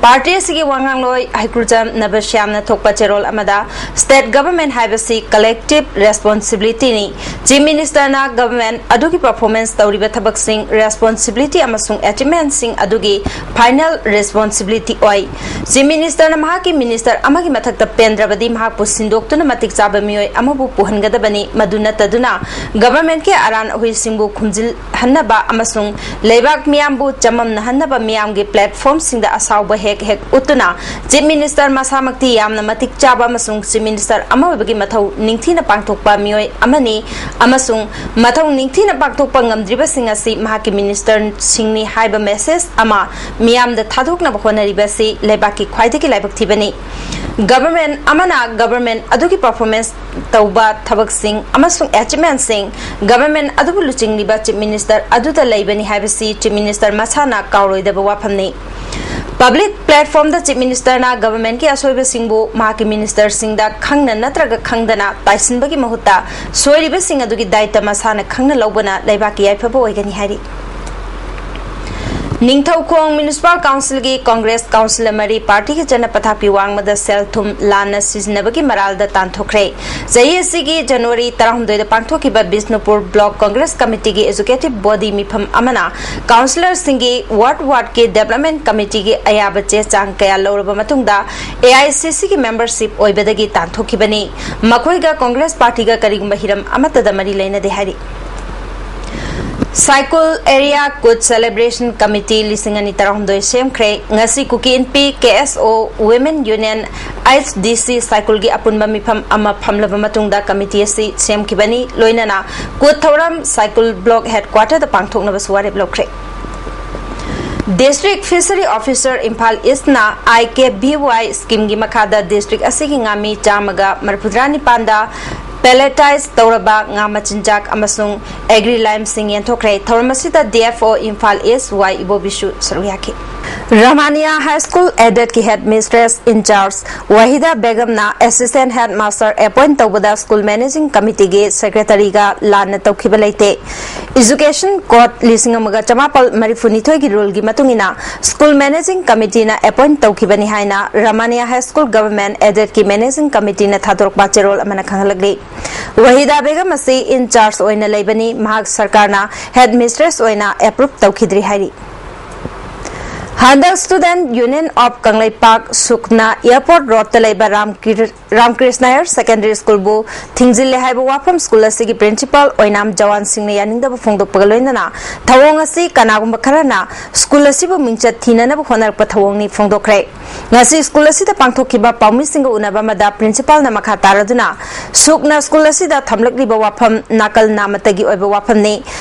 ꯄꯥꯔꯇꯤ ꯑꯁꯤꯒꯤ ꯋꯥ ꯉꯥꯡꯂꯣꯏ ꯍꯩꯀ꯭ꯔꯨꯖꯝ ꯅꯕꯁ꯭ꯌꯥꯝꯅ ꯊꯣꯛꯄ ꯆꯦꯔꯣꯜ ꯑꯃꯗ, ꯁ꯭ꯇꯦꯠ ꯒꯚꯔꯟꯃꯦꯟꯠ ꯍꯥꯏꯕꯁꯤ ꯀꯂꯦꯛꯇꯤꯚ ꯔꯦꯁꯄꯣꯟꯁꯤꯕꯤꯂꯤꯇꯤꯅꯤ꯫ ꯆꯤꯐ ꯃꯤꯅꯤꯁꯇꯔꯅ ꯒꯚꯔꯟꯃꯦꯟꯠ ꯑꯗꯨꯒꯤ ꯄꯔꯐꯣꯔꯃꯦꯟꯁ ꯇꯧꯔꯤꯕ ꯊꯕꯛꯁꯤꯡ, ꯔꯦꯁꯄꯣꯟꯁꯤꯕꯤꯂꯤꯇꯤ ꯑꯃꯁꯨꯡ ꯑꯦꯆꯤꯚꯃꯦꯟꯠꯁꯤꯡ ꯑꯗꯨꯒꯤ ꯐꯥꯏꯅꯦꯜ ꯔꯦꯁꯄꯣꯟꯁꯤꯕꯤꯂꯤꯇꯤ ꯑꯣꯏ꯫ ꯆꯤꯐ ꯃꯤꯅꯤꯁꯇꯔꯅ ꯃꯍꯥꯛꯀꯤ ꯃꯤꯅꯤꯁꯇꯔ ꯑꯃꯒꯤ ꯃꯊꯛꯇ ꯄꯦꯟꯗ꯭ꯔꯕꯗꯤ ꯃꯍꯥꯛꯄꯨ ꯁꯤꯟꯗꯣꯛꯇꯨꯅ ꯃꯇꯤꯛ ꯆꯥꯕ ꯃꯤꯑꯣꯏ ꯑꯃꯕꯨ ꯄꯨꯍꯟꯒꯗꯕꯅꯤ, ꯃꯗꯨ ꯅꯠꯇꯗꯨꯅ ꯒꯚꯔꯟꯃꯦꯟꯠꯀꯤ ꯑꯔꯥꯟ ꯑꯍꯣꯏꯁꯤꯡꯕꯨ ꯈꯨꯝꯖꯤꯜꯍꯟꯅꯕ ꯑꯃꯁꯨꯡ ꯂꯩꯕꯥꯛ ꯃꯤꯌꯥꯝꯕꯨ ꯆꯃꯝꯅꯍꯟꯅꯕ ꯃꯤꯌꯥꯝꯒꯤ ꯄ꯭ꯂꯦꯠꯐꯣꯔꯝꯁꯤꯡꯗ ꯑꯁꯥꯎꯕ ꯍꯦꯛ ꯍꯦꯛ ꯎꯠꯇꯨꯅ ꯆꯤꯐ ꯃꯤꯅꯤꯁꯇꯔ ꯃꯁꯥꯃꯛꯇꯤ ꯌꯥꯝꯅ ꯃꯇꯤꯛ ꯆꯥꯕ ꯑꯃꯁꯨꯡ ꯆꯤꯐ ꯃꯤꯅꯤꯁꯇꯔ ꯑꯃ ꯑꯣꯏꯕꯒꯤ ꯃꯊꯧ ꯅꯤꯡꯊꯤꯅ ꯄꯥꯡꯊꯣꯛꯄ ꯃꯤꯑꯣꯏ ꯑꯃꯅꯤ ꯑꯃꯁꯨꯡ ꯃꯊꯧ ꯅꯤꯡꯊꯤꯅ ꯄꯥꯡꯊꯣꯛꯄ ꯉꯝꯗ꯭ꯔꯤꯕꯁꯤꯡ ꯑꯁꯤ ꯃꯍꯥꯛꯀꯤ ꯃꯤꯅꯤꯁꯇꯔꯁꯤꯡꯅꯤ ꯍꯥꯏꯕ ꯃꯦꯁꯦꯖ ꯑꯃ ꯃꯤꯌꯥꯝꯗ ꯊꯥꯗꯣꯛꯅꯕ ꯍꯣꯠꯅꯔꯤꯕ ꯑꯁꯤ ꯂꯩꯕꯥꯛꯀꯤ ꯈ꯭ꯋꯥꯏꯗꯒꯤ ꯂꯥꯏꯕꯛ ꯊꯤꯕꯅꯤ꯫ ꯒꯚꯔꯟꯃꯦꯟꯠ ꯑꯃꯅ ꯒꯚꯔꯟꯃꯦꯟꯠ ꯑꯗꯨꯒꯤ ꯄꯔꯐꯣꯔꯃꯦꯟꯁ ꯇꯧꯕ ꯊꯕꯛꯁꯤꯡ ꯑꯃꯁꯨꯡ ꯑꯦꯆꯤꯚꯃꯦꯟꯠꯁꯤꯡ ꯒꯚꯔꯟꯃꯦꯟꯠ ꯑꯗꯨꯕꯨ ꯂꯨꯆꯤꯡꯂꯤꯕ ꯆꯤꯐ ꯃꯤꯅꯤꯁꯇꯔ ꯑꯗꯨꯗ ꯂꯩꯕꯅꯤ ꯍꯥꯏꯕꯁꯤ ꯆꯤꯐ ꯃꯤꯅꯤꯁꯇꯔ ꯃꯁꯥꯅ ꯀꯥꯎꯔꯣꯏꯗꯕ ꯋꯥꯐꯝꯅꯤ꯫ ꯄꯕ꯭ꯂꯤꯛ ꯄ꯭ꯂꯦꯠꯐꯣꯔꯝꯗ ꯆꯤꯐ ꯃꯤꯅꯤꯁꯇꯔꯅ ꯒꯚꯔꯟꯃꯦꯟꯠꯀꯤ ꯑꯁꯣꯏꯕꯁꯤꯡꯕꯨ ꯃꯍꯥꯛꯀꯤ ꯃꯤꯅꯤꯁꯇꯔꯁꯤꯡꯗ ꯈꯪꯅ ꯅꯠꯇ꯭ꯔꯒ ꯈꯪꯗꯅ ꯇꯥꯏꯁꯤꯟꯕꯒꯤ ꯃꯍꯨꯠꯇ ꯁꯣꯏꯔꯤꯕꯁꯤꯡ ꯑꯗꯨꯒꯤ ꯗꯥꯏꯇ ꯃꯁꯥꯅ ꯈꯪꯅ ꯂꯧꯕꯅ ꯂꯩꯕꯥꯛꯀꯤ ꯌꯥꯏꯐꯕ ꯑꯣꯏꯒꯅꯤ ꯍꯥꯏꯔꯤ꯫ ꯅꯤꯡꯊꯧꯈꯣꯡ ꯃ꯭ꯌꯨꯅꯤꯁꯤꯄꯥꯜ ꯀꯥꯎꯟꯁꯤꯜꯒꯤ ꯀꯣꯡꯒ꯭ꯔꯦꯁ ꯀꯥꯎꯟꯁꯤꯜ ꯃꯔꯤ ꯄꯥꯔꯇꯤꯒꯤ ꯆꯠꯅ ꯄꯊꯥꯞꯀꯤ ꯋꯥꯡꯃꯗ ꯁꯦꯜ ꯊꯨꯝ ꯂꯥꯟꯅ ꯁꯤꯖꯤꯟꯅꯕꯒꯤ ꯃꯔꯥꯜꯗ ꯇꯥꯟꯊꯣꯛꯈ꯭ꯔꯦ꯫ ꯆꯍꯤ ꯑꯁꯤꯒꯤ ꯖꯅꯋꯥꯔꯤ ꯇꯔꯥꯍꯨꯝꯗꯣꯏꯗ ꯄꯥꯡꯊꯣꯛꯈꯤꯕ ꯕꯤꯁꯅꯨꯄꯨꯔ ꯕ꯭ꯂꯣꯛ ꯀꯣꯡꯒ꯭ꯔꯦꯁ ꯀꯃꯤꯇꯤꯒꯤ ꯑꯦꯖꯨꯀꯦꯇꯤꯚ ꯕꯣꯗꯤ ꯃꯤꯐꯝ ꯑꯃꯅ ꯀꯥꯎꯟꯁꯤꯂꯔꯁꯤꯡꯒꯤ ꯋꯥꯔꯗ ꯋꯥꯔꯗꯀꯤ ꯗꯦꯕꯂꯞꯃꯦꯟꯠ ꯀꯃꯤꯇꯤꯒꯤ ꯑꯌꯥꯕ ꯆꯦ ꯆꯥꯡ ꯀꯌꯥ ꯂꯧꯔꯕ ꯃꯇꯨꯡꯗ ꯑꯦ ꯑꯥꯏ ꯁꯤ ꯁꯤꯒꯤ ꯃꯦꯝꯕꯔꯁꯤꯞ ꯑꯣꯏꯕꯗꯒꯤ ꯇꯥꯟꯊꯣꯛꯈꯤꯕꯅꯤ꯫ ꯃꯈꯣꯏꯒ ꯀꯣꯡꯒ꯭ꯔꯦꯁ ꯄꯥꯔꯇꯤꯒ ꯀꯔꯤꯒꯨꯝꯕ ꯍꯤꯔꯝ ꯑꯃꯠꯇꯗ ꯃꯔꯤ ꯂꯩꯅꯗꯦ ꯍꯥꯏꯔꯤ꯫ ꯁꯥꯏꯀꯨꯜ ꯑꯦꯔꯤꯌꯥ ꯀꯨꯠ ꯁꯦꯂꯦꯕ꯭ꯔꯦꯁꯟ ꯀꯃꯤꯇꯤ ꯂꯤꯁꯤꯡ ꯑꯅꯤ ꯇꯔꯥꯍꯨꯝꯗꯣꯏ ꯁꯦꯝꯈ꯭ꯔꯦ꯫ ꯉꯁꯤ ꯀꯨꯀꯤ ꯏꯟꯄꯤ, ꯀꯦ ꯑꯦꯁ ꯑꯣ, ꯋꯨꯃꯦꯟ ꯌꯨꯅꯤꯌꯟ, ꯑꯩꯆ ꯗꯤ ꯁꯤ ꯁꯥꯏꯀꯨꯜꯒꯤ ꯑꯄꯨꯟꯕ ꯃꯤꯐꯝ ꯑꯃ ꯐꯝꯂꯕ ꯃꯇꯨꯡꯗ ꯀꯃꯤꯇꯤ ꯑꯁꯤ ꯁꯦꯝꯈꯤꯕꯅꯤ꯫ ꯂꯣꯏꯅꯅ ꯀꯨꯠ ꯊꯧꯔꯝ ꯁꯥꯏꯀꯨꯜ ꯕ꯭ꯂꯣꯛ ꯍꯦꯗꯀ꯭ꯋꯥꯇꯔꯗ ꯄꯥꯡꯊꯣꯛꯅꯕꯁꯨ ꯋꯥꯔꯦꯞ ꯂꯧꯈ꯭ꯔꯦ꯫ ꯗꯤꯁꯇ꯭ꯔꯤꯛ ꯐꯤꯁꯔꯤ ꯑꯣꯐꯤꯁꯔ ꯏꯝꯐꯥꯜ ꯏꯁꯅ ꯑꯥꯏ ꯀꯦ ꯚꯤ ꯋꯥꯏ ꯁ꯭ꯀꯤꯝꯒꯤ ꯃꯈꯥꯗ ꯗꯤꯁꯇ꯭ꯔꯤꯛ ꯑꯁꯤꯒꯤ ꯉꯥꯃꯤ ꯆꯥꯝꯃꯒ ꯃꯔꯤꯐꯨꯇꯔꯥ ꯅꯤꯄꯥꯟꯗ Palletized ꯇꯧꯔꯕ ꯉꯥ ꯃꯆꯤꯟꯖꯥꯛ ꯑꯃꯁꯨꯡ agri lime ꯁꯤꯡ ꯌꯦꯟꯊꯣꯛꯈ꯭ꯔꯦ꯫ ꯊꯧꯔꯝ ꯑꯁꯤꯗ D F O ꯏꯝꯐꯥꯜ ꯏꯁ ꯋꯥꯏ ꯏꯕꯣꯕꯤꯁꯨ ꯁꯔꯨꯛ ꯌꯥꯈꯤ꯫ ꯔꯃꯥꯅꯤꯌꯥ ꯍꯥꯏ ꯁ꯭ꯀꯨꯜ ꯑꯦꯗꯦꯠꯀꯤ ꯍꯦꯗ ꯃꯤꯁꯇ꯭ꯔꯦꯁ ꯏꯟ ꯆꯥꯔꯖ ꯋꯥꯍꯤꯗꯥ ꯕꯦꯒꯝꯅ ꯑꯦꯁꯤꯁꯇꯦꯟ ꯍꯦꯗ ꯃꯥꯁꯇꯔ ꯑꯦꯄꯣꯏꯟꯠ ꯇꯧꯕꯗ ꯁ꯭ꯀꯨꯜ ꯃꯦꯅꯦꯖꯤꯡ ꯀꯃꯤꯇꯤꯒꯤ ꯁꯦꯀ꯭ꯔꯦꯇꯔꯤꯒ ꯂꯥꯟꯅ ꯇꯧꯈꯤꯕ ꯂꯩꯇꯦ꯫ Education Code ꯂꯤꯁꯤꯡ ꯑꯃꯒ ꯆꯃꯥꯄꯜ ꯃꯔꯤꯐꯨꯅꯤꯊꯣꯏꯒꯤ ꯔꯨꯜꯒꯤ ꯃꯇꯨꯡ ꯏꯟꯅ ꯁ꯭ꯀꯨꯜ ꯃꯦꯅꯦꯖꯤꯡ ꯀꯃꯤꯇꯤꯅ ꯑꯦꯄꯣꯏꯟꯠ ꯇꯧꯈꯤꯕꯅꯤ ꯍꯥꯏꯅ ꯔꯃꯥꯅꯤꯌꯥ ꯍꯥꯏ ꯁ꯭ꯀꯨꯜ ꯒꯚꯔꯟꯃꯦꯟꯠ ꯑꯦꯗꯦꯗꯀꯤ ꯃꯦꯅꯦꯖꯤꯡ ꯀꯃꯤꯇꯤꯅ ꯊꯥꯗꯣꯔꯛꯄ ꯆꯦꯔꯣꯜ ꯑꯃꯅ ꯈꯪꯍꯜꯂꯛꯂꯤ꯫ ꯋꯥꯍꯤꯗꯥ ꯕꯦꯒꯝ ꯑꯁꯤ ꯏꯟ ꯆꯥꯔꯖ ꯑꯣꯏꯅ ꯂꯩꯕꯅꯤ꯫ ꯃꯍꯥꯛ ꯁꯔꯀꯥꯔꯅ ꯍꯦꯗ ꯃꯤꯁꯇ꯭ꯔꯦꯁ ꯑꯣꯏꯅ ꯑꯦꯄ꯭ꯔꯨꯚ ꯇꯧꯈꯤꯗ꯭ꯔꯤ ꯍꯥꯏꯔꯤ꯫ ꯍꯟꯗꯛ Student Union of ꯀꯪꯂꯩꯄꯥꯛ, ꯁꯨꯛꯅ, ꯑꯦꯌꯔꯄꯣꯔꯠ ꯔꯣꯗꯇ ꯂꯩꯕ ꯔꯥꯝ ꯀꯤꯔ-, ꯔꯥꯝꯀ꯭ꯔꯤꯁꯅ ꯍꯥꯌꯔ ꯁꯦꯀꯦꯟꯗꯔꯤ ꯁ꯭ꯀꯨꯜꯕꯨ ꯊꯤꯡꯖꯤꯜꯂꯦ ꯍꯥꯏꯕ ꯋꯥꯐꯝ ꯁ꯭ꯀꯨꯜ ꯑꯁꯤꯒꯤ ꯄ꯭ꯔꯤꯟꯁꯤꯄꯥꯜ ꯑꯣꯏꯅꯥꯝ ꯖꯋꯥꯟ ꯁꯤꯡꯅ ꯌꯥꯅꯤꯡꯗꯕ ꯐꯣꯡꯗꯣꯛꯄꯒ ꯂꯣꯏꯅꯅ ꯊꯧꯑꯣꯡ ꯑꯁꯤ ꯀꯅꯥꯒꯨꯝꯕ ꯈꯔꯅ ꯁ꯭ꯀꯨꯜ ꯑꯁꯤꯕꯨ ꯃꯤꯡꯆꯠ ꯊꯤꯅꯅꯕ ꯍꯣꯠꯅꯔꯛꯄ ꯊꯧꯑꯣꯡꯅꯤ ꯐꯣꯡꯗꯣꯛꯈ꯭ꯔꯦ꯫ ꯉꯁꯤ ꯁ꯭ꯀꯨꯜ ꯑꯁꯤꯗ ꯄꯥꯡꯊꯣꯛꯈꯤꯕ ꯄꯥꯎꯃꯤꯁꯤꯡꯒ ꯎꯅꯕ ꯑꯃꯗ ꯄ꯭ꯔꯤꯟꯁꯤꯄꯥꯜꯅ ꯃꯈꯥ ꯇꯥꯔꯗꯨꯅ, ꯁꯨꯛꯅ ꯁ꯭ꯀꯨꯜ ꯑꯁꯤꯗ ꯊꯝꯂꯛꯂꯤꯕ ꯋꯥꯐꯝ ꯅꯥꯀꯜ ꯅꯥꯃꯠꯇꯒꯤ ꯑꯣꯏꯕ ꯋꯥꯐꯝꯅꯤ꯫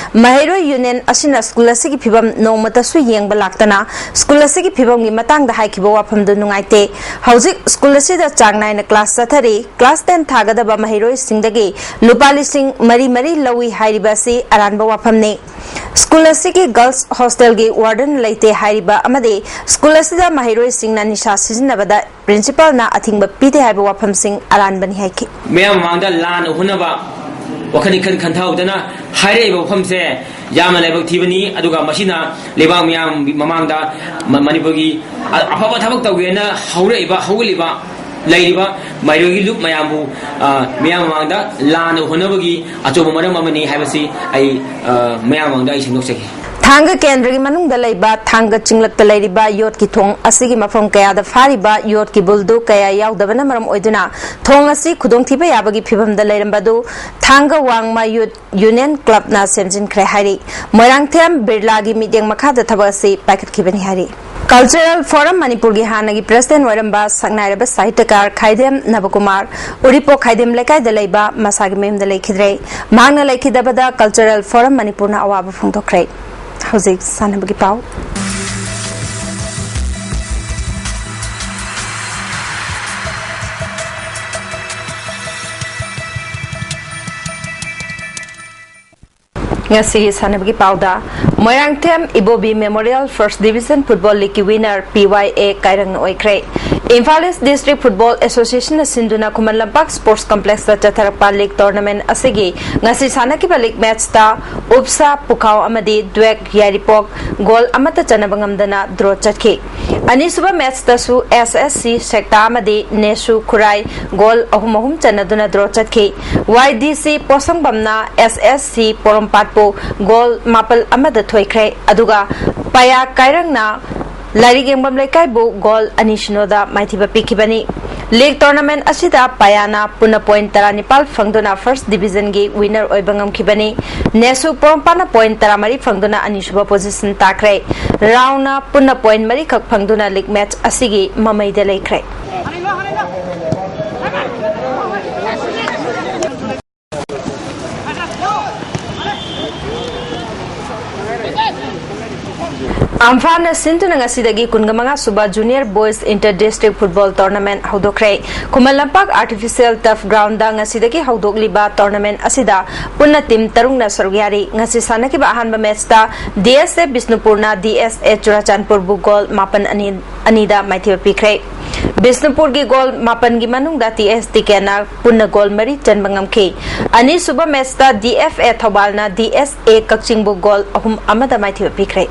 ꯃꯍꯩꯔꯣꯏ ꯌꯨꯅꯤꯌꯟ ꯑꯁꯤꯅ ꯁ꯭ꯀꯨꯜ ꯑꯁꯤꯒꯤ ꯐꯤꯕꯝ ꯅꯣꯡꯃꯇꯁꯨ ꯌꯦꯡꯕ ꯂꯥꯛꯇꯅ ꯁ꯭ꯀꯨꯜ ꯑꯁꯤꯒꯤ ꯐꯤꯕꯝꯒꯤ ꯃꯇꯥꯡꯗ ꯍꯥꯏꯈꯤꯕ ꯋꯥꯐꯝꯗꯨ ꯅꯨꯡꯉꯥꯏꯇꯦ꯫ ꯍꯧꯖꯤꯛ ꯁ꯭ꯀꯨꯜ ꯑꯁꯤꯗ ꯆꯥꯡ ꯅꯥꯏꯅ ꯀ꯭ꯂꯥꯁ ꯆꯠꯊꯔꯤ꯫ ꯀ꯭ꯂꯥꯁ ꯇꯦꯟ ꯊꯥꯒꯗꯕ ꯃꯍꯩꯔꯣꯏꯁꯤꯡꯗꯒꯤ ꯂꯨꯄꯥ ꯂꯤꯁꯤꯡ ꯃꯔꯤ ꯃꯔꯤ ꯂꯧꯏ ꯍꯥꯏꯔꯤꯕ ꯑꯁꯤ ꯑꯔꯥꯟꯕ ꯋꯥꯐꯝꯅꯤ꯫ ꯁ꯭ꯀꯨꯜ ꯑꯁꯤꯒꯤ ꯒꯔꯜꯁ ꯍꯣꯁꯇꯦꯜꯒꯤ ꯋꯥꯔꯗꯟ ꯂꯩꯇꯦ ꯍꯥꯏꯔꯤꯕ ꯑꯃꯗꯤ ꯁ꯭ꯀꯨꯜ ꯑꯁꯤꯗ ꯃꯍꯩꯔꯣꯏꯁꯤꯡꯅ ꯅꯤꯁꯥ ꯁꯤꯖꯤꯟꯅꯕꯗ ꯄ꯭ꯔꯤꯟꯁꯤꯄꯥꯜꯅ ꯑꯊꯤꯡꯕ ꯄꯤꯗꯦ ꯍꯥꯏꯕ ꯋꯥꯐꯝꯁꯤꯡ ꯑꯔꯥꯟꯕꯅꯤ ꯍꯥꯏꯈꯤ꯫ ꯃꯌꯥꯝ ꯃꯃꯥꯡꯗ ꯂꯥꯟꯅ ꯎꯍꯟꯅꯕ ꯋꯥꯈꯜ ꯏꯈꯟ ꯈꯟꯊꯍꯧꯗꯅ ꯍꯥꯏꯔꯛꯏꯕ ꯋꯥꯐꯝꯁꯦ ꯌꯥꯝꯅ ꯂꯥꯏꯕꯛ ꯊꯤꯕꯅꯤ꯫ ꯑꯗꯨꯒ ꯃꯁꯤꯅ ꯂꯩꯕꯥꯛ ꯃꯤꯌꯥꯝ ꯃꯃꯥꯡꯗ ꯃ-, ꯃꯅꯤꯄꯨꯔꯒꯤ ꯑ-, ꯑꯐꯕ ꯊꯕꯛ ꯇꯧꯒꯦꯅ ꯍꯧꯔꯛꯏꯕ, ꯍꯧꯒꯠꯂꯤꯕ, ꯂꯩꯔꯤꯕ ꯃꯍꯩꯔꯣꯏꯒꯤ ꯂꯨꯞ ꯃꯌꯥꯝꯕꯨ, ꯑ, ꯃꯤꯌꯥꯝ ꯃꯃꯥꯡꯗ ꯂꯥꯟꯅ ꯎꯍꯟꯅꯕꯒꯤ ꯑꯆꯧꯕ ꯃꯔꯝ ꯑꯃꯅꯤ ꯍꯥꯏꯕꯁꯤ ꯑꯩ, ꯑ, ꯃꯌꯥꯝ ꯃꯃꯥꯡꯗ ꯑꯩ ꯁꯦꯡꯗꯣꯛꯆꯒꯦ꯫ ꯊꯥꯡꯒ ꯀꯦꯟꯗ꯭ꯔꯒꯤ ꯃꯅꯨꯡꯗ ꯂꯩꯕ ꯊꯥꯡꯒ ꯆꯤꯡꯂꯛꯇ ꯂꯩꯔꯤꯕ ꯌꯣꯠꯀꯤ ꯊꯣꯡ ꯑꯁꯤꯒꯤ ꯃꯐꯝ ꯀꯌꯥꯗ ꯐꯥꯔꯤꯕ ꯌꯣꯠꯀꯤ ꯕꯨꯜꯗꯨ ꯀꯌꯥ ꯌꯥꯎꯗꯕꯅ ꯃꯔꯝ ꯑꯣꯏꯗꯨꯅ ꯊꯣꯡ ꯑꯁꯤ ꯈꯨꯗꯣꯡꯊꯤꯕ ꯌꯥꯕꯒꯤ ꯐꯤꯕꯝꯗ ꯂꯩꯔꯝꯕꯗꯨ ꯊꯥꯡꯒ ꯋꯥꯡꯃ ꯌꯨꯠ ꯌꯨꯅꯤꯌꯟ ꯀ꯭ꯂꯕꯅ ꯁꯦꯝꯖꯤꯟꯈ꯭ꯔꯦ ꯍꯥꯏꯔꯤ꯫ ꯃꯣꯏꯔꯥꯡꯊꯦꯝ ꯕꯤꯔꯂꯥꯒꯤ ꯃꯤꯠꯌꯦꯡ ꯃꯈꯥꯗ ꯊꯕꯛ ꯑꯁꯤ ꯄꯥꯏꯈꯠꯈꯤꯕꯅꯤ ꯍꯥꯏꯔꯤ꯫ Cultural Forum ꯃꯅꯤꯄꯨꯔꯒꯤ ꯍꯥꯟꯅꯒꯤ ꯄ꯭ꯔꯦꯁꯤꯗꯦꯟꯠ ꯑꯣꯏꯔꯝꯕ ꯁꯛꯅꯥꯏꯔꯕ ꯁꯥꯍꯤꯇ꯭ꯌꯀꯥꯔ ꯈꯥꯏꯗꯦꯝ ꯅꯕꯀꯨꯃꯥꯔ ꯎꯔꯤꯄꯣꯛ ꯈꯥꯏꯗꯦꯝ ꯂꯩꯀꯥꯏꯗ ꯂꯩꯕ ꯃꯁꯥꯒꯤ ꯃꯌꯨꯝꯗ ꯂꯩꯈꯤꯗ꯭ꯔꯦ꯫ ꯃꯍꯥꯛꯅ ꯂꯩꯈꯤꯗꯕꯗ Cultural Forum ꯃꯅꯤꯄꯨꯔꯅ ꯑꯋꯥꯕ ꯐꯣꯡꯗꯣꯛꯈ꯭ꯔꯦ꯫ ꯍꯧꯖꯤꯛ ꯁꯥꯟꯅꯕꯒꯤ ꯄꯥꯎ꯫ ꯉꯁꯤꯒꯤ ꯁꯥꯟꯅꯕꯒꯤ ꯄꯥꯎꯗ, ꯃꯣꯏꯔꯥꯡꯊꯦꯝ ꯏꯕꯣꯕꯤ Memorial First Division Football Leagueꯀꯤ winner P Y A ꯀꯥꯏꯔꯪꯅ ꯑꯣꯏꯈ꯭ꯔꯦ꯫ ꯏꯝꯐꯥꯜ East District Football Associationꯅ ꯁꯤꯟꯗꯨꯅ Khuman Lampak Sports Complexꯇ ꯆꯠꯊꯔꯛꯄ league tournament ꯑꯁꯤꯒꯤ ꯉꯁꯤ ꯁꯥꯟꯅꯈꯤꯕ league matchꯇ ꯎꯞꯁꯥ ꯄꯨꯈꯥꯎ ꯑꯃꯗꯤ ꯗ꯭ꯋꯦꯛ ꯌꯥꯏꯔꯤꯄꯣꯛ goal ꯑꯃꯠꯇ ꯆꯟꯅꯕ ꯉꯝꯗꯅ draw ꯆꯠꯈꯤ꯫ ꯑꯅꯤꯁꯨꯕ matchꯇꯁꯨ S S C ꯁꯦꯛꯇꯥ ꯑꯃꯗꯤ ꯅꯦꯁꯨ ꯈꯨꯔꯥꯏ goal ꯑꯍꯨꯝ ꯑꯍꯨꯝ ꯆꯟꯅꯗꯨꯅ draw ꯆꯠꯈꯤ꯫ Y D C ꯄꯣꯁꯪꯕꯝꯅ S S C ꯄꯣꯔꯣꯝꯄꯥꯠꯄꯨ goal ꯃꯥꯄꯜ ꯑꯃꯗ ꯊꯣꯏꯈ꯭ꯔꯦ꯫ ꯑꯗꯨꯒ ꯄꯌꯥ ꯀꯥꯏꯔꯪꯅ ꯂꯥꯏꯔꯤꯛ ꯌꯦꯡꯕꯝ ꯂꯩꯀꯥꯏꯕꯨ goal ꯑꯅꯤ ꯁꯤꯅꯣꯗ ꯃꯥꯏꯊꯤꯕ ꯄꯤꯈꯤꯕꯅꯤ꯫ League tournament ꯑꯁꯤꯗ ꯄꯌꯥꯅ ꯄꯨꯟꯅ point ꯇꯔꯥꯅꯤꯄꯥꯜ ꯐꯪꯗꯨꯅ First Divisionꯒꯤ winner ꯑꯣꯏꯕ ꯉꯝꯈꯤꯕꯅꯤ꯫ ꯅꯦꯁꯨ ꯄꯣꯔꯣꯝꯄꯥꯠꯅ point ꯇꯔꯥꯃꯔꯤ ꯐꯪꯗꯨꯅ ꯑꯅꯤꯁꯨꯕ position ꯇꯥꯈ꯭ꯔꯦ꯫ ꯔꯥꯎꯅ ꯄꯨꯟꯅ point ꯃꯔꯤꯈꯛ ꯐꯪꯗꯨꯅ league match ꯑꯁꯤꯒꯤ ꯃꯃꯩꯗ ꯂꯩꯈ꯭ꯔꯦ꯫ ꯑꯝꯐꯥꯟꯅ ꯁꯤꯟꯗꯨꯅ ꯉꯁꯤꯗꯒꯤ ꯀꯨꯟꯃꯉꯥ ꯁꯨꯕ Junior Boys Inter District Football Tournament ꯍꯧꯗꯣꯛꯈ꯭ꯔꯦ꯫ Khuman Lampak Artificial Turf Groundꯗ ꯉꯁꯤꯗꯒꯤ ꯍꯧꯗꯣꯛꯂꯤꯕ tournament ꯑꯁꯤꯗ ꯄꯨꯟꯅ team ꯇꯔꯨꯛꯅ ꯁꯔꯨꯛ ꯌꯥꯔꯤ꯫ ꯉꯁꯤ ꯁꯥꯟꯅꯈꯤꯕ ꯑꯍꯥꯟꯕ matchꯇ D S A ꯕꯤꯁꯅꯨꯄꯨꯔꯅ D S A ꯆꯨꯔꯥꯆꯥꯟꯄꯨꯔꯕꯨ goal ꯃꯥꯄꯟ ꯑꯅꯤ, ꯑꯅꯤꯗ ꯃꯥꯏꯊꯤꯕ ꯄꯤꯈ꯭ꯔꯦ꯫ ꯕꯤꯁꯅꯨꯄꯨꯔꯒꯤ goal ꯃꯥꯄꯟꯒꯤ ꯃꯅꯨꯡꯗ T S T Kꯅ ꯄꯨꯟꯅ goal ꯃꯔꯤ ꯆꯟꯕ ꯉꯝꯈꯤ꯫ ꯑꯅꯤꯁꯨꯕ matchꯇ D F A ꯊꯧꯕꯥꯜꯅ D S A ꯀꯛꯆꯤꯡꯕꯨ goal ꯑꯍꯨꯝ ꯑꯃꯗ ꯃꯥꯏꯊꯤꯕ ꯄꯤꯈ꯭ꯔꯦ꯫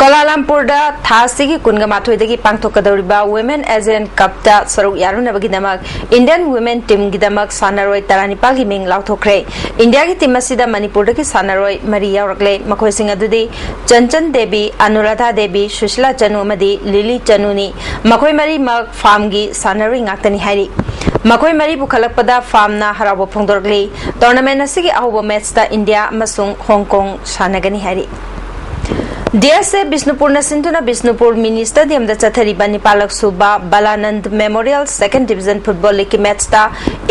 ꯀꯣꯂꯥꯂꯝꯄꯨꯔꯗ ꯊꯥ ꯑꯁꯤꯒꯤ ꯀꯨꯟꯃꯥꯊꯣꯏꯗꯒꯤ ꯄꯥꯡꯊꯣꯛꯀꯗꯧꯔꯤꯕ Women Asian Cupꯇ ꯁꯔꯨꯛ ꯌꯥꯔꯨꯅꯕꯒꯤꯗꯃꯛ Indian Women Teamꯒꯤꯗꯃꯛ ꯁꯥꯟꯅꯔꯣꯏ ꯇꯔꯥꯅꯤꯄꯥꯜꯒꯤ ꯃꯤꯡ ꯂꯥꯎꯊꯣꯛꯈ꯭ꯔꯦ꯫ ꯏꯟꯗꯤꯌꯥꯒꯤ team ꯑꯁꯤꯗ ꯃꯅꯤꯄꯨꯔꯗꯒꯤ ꯁꯥꯟꯅꯔꯣꯏ ꯃꯔꯤ ꯌꯥꯎꯔꯛꯂꯦ꯫ ꯃꯈꯣꯏꯁꯤꯡ ꯑꯗꯨꯗꯤ ꯆꯟꯆꯟ ꯗꯦꯕꯤ, ꯑꯅꯨꯔꯥꯙꯥ ꯗꯦꯕꯤ, ꯁꯨꯁꯤꯂꯥ ꯆꯅꯨ ꯑꯃꯗꯤ ꯂꯤꯂꯤ ꯆꯅꯨꯅꯤ꯫ ꯃꯈꯣꯏ ꯃꯔꯤꯃꯛ ꯐꯥꯝꯒꯤ ꯁꯥꯟꯅꯔꯣꯏ ꯉꯥꯛꯇꯅꯤ ꯍꯥꯏꯔꯤ꯫ ꯃꯈꯣꯏ ꯃꯔꯤ ꯄꯨꯈꯠꯂꯛꯄꯗ ꯐꯥꯝꯅ ꯍꯔꯥꯎꯕ ꯐꯣꯡꯗꯣꯔꯛꯂꯤ꯫ Tournament ꯑꯁꯤꯒꯤ ꯑꯍꯧꯕ matchꯇ ꯏꯟꯗꯤꯌꯥ ꯑꯃꯁꯨꯡ ꯍꯣꯡ ꯀꯣꯡ ꯁꯥꯟꯅꯒꯅꯤ ꯍꯥꯏꯔꯤ꯫ ꯗꯤ ꯑꯦꯁ ꯑꯦ ꯕꯤꯁꯅꯨꯄꯨꯔꯅ ꯁꯤꯟꯗꯨꯅ ꯕꯤꯁꯅꯨꯄꯨꯔ ꯃꯤꯅꯤ ꯁ꯭ꯇꯦꯗꯤꯌꯝꯗ ꯆꯠꯊꯔꯤꯕ ꯅꯤꯄꯥꯜꯂꯛ ꯁꯨꯕ Balanand memorial second division football ꯂꯤꯒꯀꯤ ꯃꯦꯠꯆꯇ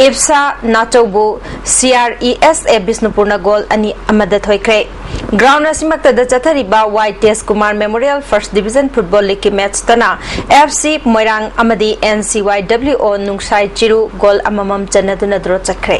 ꯏꯞꯁꯥ ꯅꯥꯆꯧꯕꯨ C R E S A ꯕꯤꯁꯅꯨꯄꯨꯔꯅ ꯒꯣꯜ ꯑꯅꯤ ꯑꯃꯗ ꯊꯣꯏꯈ꯭ꯔꯦ꯫ ꯒ꯭ꯔꯥꯎꯟ ꯑꯁꯤꯃꯛꯇꯗ ꯆꯠꯊꯔꯤꯕ Y Tej Kumar memorial first division football ꯂꯤꯒꯀꯤ ꯃꯦꯠꯆꯇꯅ ꯑꯦꯐ ꯁꯤ ꯃꯣꯏꯔꯥꯡ ꯑꯃꯗꯤ ꯑꯦꯟ ꯁꯤ ꯋꯥꯏ ꯗꯕ꯭ꯂꯤꯎ ꯑꯣ ꯅꯨꯡꯁꯥꯏ ꯆꯤꯔꯨ ꯒꯣꯜ ꯑꯃꯃꯝ ꯆꯟꯅꯗꯨꯅ ꯗ꯭ꯔꯣ ꯆꯠꯈ꯭ꯔꯦ꯫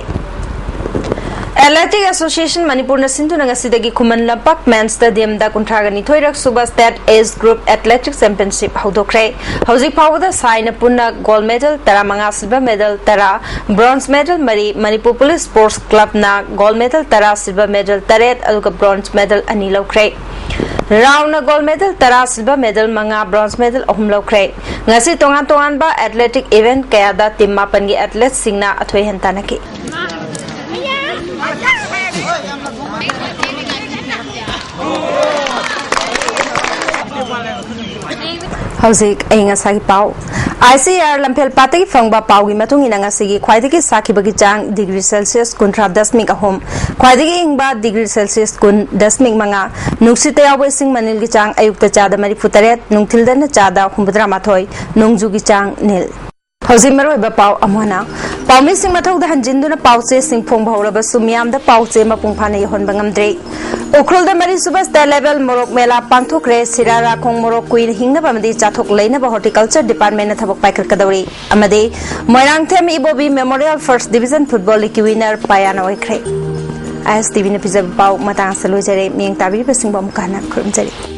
ꯑꯦꯊꯂꯦꯇꯤꯛ ꯑꯦꯁꯣꯁꯤꯌꯦꯁꯟ ꯃꯅꯤꯄꯨꯔꯅ ꯁꯤꯟꯗꯨꯅ ꯉꯁꯤꯗꯒꯤ ꯈꯨꯃꯟ ꯂꯝꯄꯥꯛ ꯃꯦꯟ ꯁ꯭ꯇꯦꯗꯤꯌꯝꯗ ꯀꯨꯟꯊ꯭ꯔꯥꯒ ꯅꯤꯊꯣꯏꯔꯛ ꯁꯨꯕ state age group athletic championship ꯍꯧꯗꯣꯛꯈ꯭ꯔꯦ꯫ ꯍꯧꯖꯤꯛ ꯐꯥꯎꯕꯗ ꯁꯥꯏꯅ ꯄꯨꯟꯅ ꯒꯣꯜ ꯃꯦꯗꯜ ꯇꯔꯥꯃꯉꯥ, ꯁꯤꯜꯚꯔ ꯃꯦꯗꯜ ꯇꯔꯥ, ꯕ꯭ꯔꯣꯟꯖ ꯃꯦꯗꯜ ꯃꯔꯤ, ꯃꯅꯤꯄꯨꯔ ꯄꯨꯂꯤꯁ ꯁ꯭ꯄꯣꯔꯠꯁ ꯀ꯭ꯂꯕꯅ ꯒꯣꯜ ꯃꯦꯗꯜ ꯇꯔꯥ, ꯁꯤꯜꯚꯔ ꯃꯦꯗꯜ ꯇꯔꯦꯠ, ꯑꯗꯨꯒ ꯕ꯭ꯔꯣꯟꯖ ꯃꯦꯗꯜ ꯑꯅꯤ ꯂꯧꯈ꯭ꯔꯦ꯫ ꯔꯥꯎꯅ ꯒꯣꯜ ꯃꯦꯗꯜ ꯇꯔꯥ, ꯁꯤꯜꯚꯔ ꯃꯦꯗꯜ ꯃꯉꯥ, ꯕ꯭ꯔꯣꯟꯖ ꯃꯦꯗꯜ ꯑꯍꯨꯝ ꯂꯧꯈ꯭ꯔꯦ꯫ ꯉꯁꯤ ꯇꯣꯉꯥꯟ ꯇꯣꯉꯥꯟꯕ ꯑꯦꯊꯂꯦꯇꯤꯛ ꯏꯚꯦꯟꯠ ꯀꯌꯥꯗ ꯇꯤꯝ ꯃꯥꯄꯟꯒꯤ ꯑꯦꯊꯂꯦꯠꯁꯤꯡꯅ ꯑꯊꯣꯏ ꯑꯍꯦꯟ ꯇꯥꯟꯅꯈꯤ꯫ ꯍꯧꯖꯤꯛ ꯑꯏꯪ ꯑꯁꯥꯒꯤ ꯄꯥꯎ꯫ ꯑꯥꯏ ꯁꯤ ꯑꯥꯔ ꯂꯝꯐꯦꯜ ꯄꯥꯠꯇꯒꯤ ꯐꯪꯕ ꯄꯥꯎꯒꯤ ꯃꯇꯨꯡ ꯏꯟꯅ ꯉꯁꯤꯒꯤ ꯈ꯭ꯋꯥꯏꯗꯒꯤ ꯁꯥꯈꯤꯕꯒꯤ ꯆꯥꯡ ꯗꯤꯒ꯭ꯔꯤ ꯁꯦꯜꯁꯤꯌꯁ ꯀꯨꯟꯊ꯭ꯔꯥ ꯗꯁꯃꯤꯛ ꯑꯍꯨꯝ, ꯈ꯭ꯋꯥꯏꯗꯒꯤ ꯏꯪꯕ ꯗꯤꯒ꯭ꯔꯤ ꯁꯦꯜꯁꯤꯌꯁ ꯀꯨꯟ ꯗꯁꯃꯤꯛ ꯃꯉꯥ, ꯅꯨꯡꯁꯤꯠꯇ ꯌꯥꯎꯕ ꯏꯁꯤꯡ ꯃꯅꯤꯜꯒꯤ ꯆꯥꯡ ꯑꯌꯨꯛꯇ ꯆꯥꯗ ꯃꯔꯤꯐꯨ ꯇꯔꯦꯠ, ꯅꯨꯡꯊꯤꯜꯗꯅ ꯆꯥꯗ ꯍꯨꯝꯐꯨꯇꯔꯥ ꯃꯥꯊꯣꯏ, ꯅꯣꯡꯖꯨꯒꯤ ꯆꯥꯡ ꯅꯤꯜ꯫ ꯍꯧꯖꯤꯛ ꯃꯔꯨꯑꯣꯏꯕ ꯄꯥꯎ ꯑꯃꯨꯛ ꯍꯟꯅ꯫ ꯄꯥꯎꯃꯤꯁꯤꯡ ꯃꯊꯧꯗ ꯍꯟꯖꯤꯟꯗꯨꯅ ꯄꯥꯎꯆꯦꯁꯤꯡ ꯐꯣꯡꯕ ꯍꯧꯔꯕꯁꯨ ꯃꯤꯌꯥꯝꯗ ꯄꯥꯎꯆꯦ ꯃꯄꯨꯡ ꯐꯥꯅ ꯌꯧꯍꯟꯕ ꯉꯝꯗ꯭ꯔꯤ꯫ ꯎꯈ꯭ꯔꯨꯜꯗ ꯃꯔꯤꯁꯨꯕ ꯁ꯭ꯇꯦꯠ ꯂꯦꯚꯦꯜ ꯃꯣꯔꯣꯛ ꯃꯦꯂꯥ ꯄꯥꯡꯊꯣꯛꯈ꯭ꯔꯦ꯫ ꯁꯤꯔꯥ ꯔꯥꯈꯣꯡ ꯃꯣꯔꯣꯛ ꯀꯨꯏꯅ ꯍꯤꯡꯅꯕ ꯑꯃꯗꯤ ꯆꯥꯊꯣꯛ ꯂꯩꯅꯕ ꯍꯣꯔꯇꯤꯀꯜꯆꯔ ꯗꯤꯄꯥꯔꯠꯃꯦꯟꯅ ꯊꯕꯛ ꯄꯥꯏꯈꯠꯀꯗꯧꯔꯤ꯫ ꯑꯃꯗꯤ Moirangthem Ibobi memorial first division football ꯂꯤꯒꯀꯤ ꯋꯤꯅꯔ ꯄꯥꯌꯥꯅ ꯑꯣꯏꯈ꯭ꯔꯦ꯫ ꯑꯥꯏ ꯑꯦꯁ ꯇꯤ ꯚꯤꯅ ꯄꯤꯖꯕ ꯄꯥꯎ ꯃꯇꯥꯡ ꯑꯁꯤꯗ ꯂꯣꯏꯖꯔꯦ꯫ ꯃꯤꯠꯌꯦꯡ ꯇꯥꯕꯤꯔꯤꯕꯁꯤꯡꯕꯨ ꯑꯃꯨꯛꯀ ꯍꯟꯅ ꯈꯨꯔꯨꯝꯖꯔꯤ꯫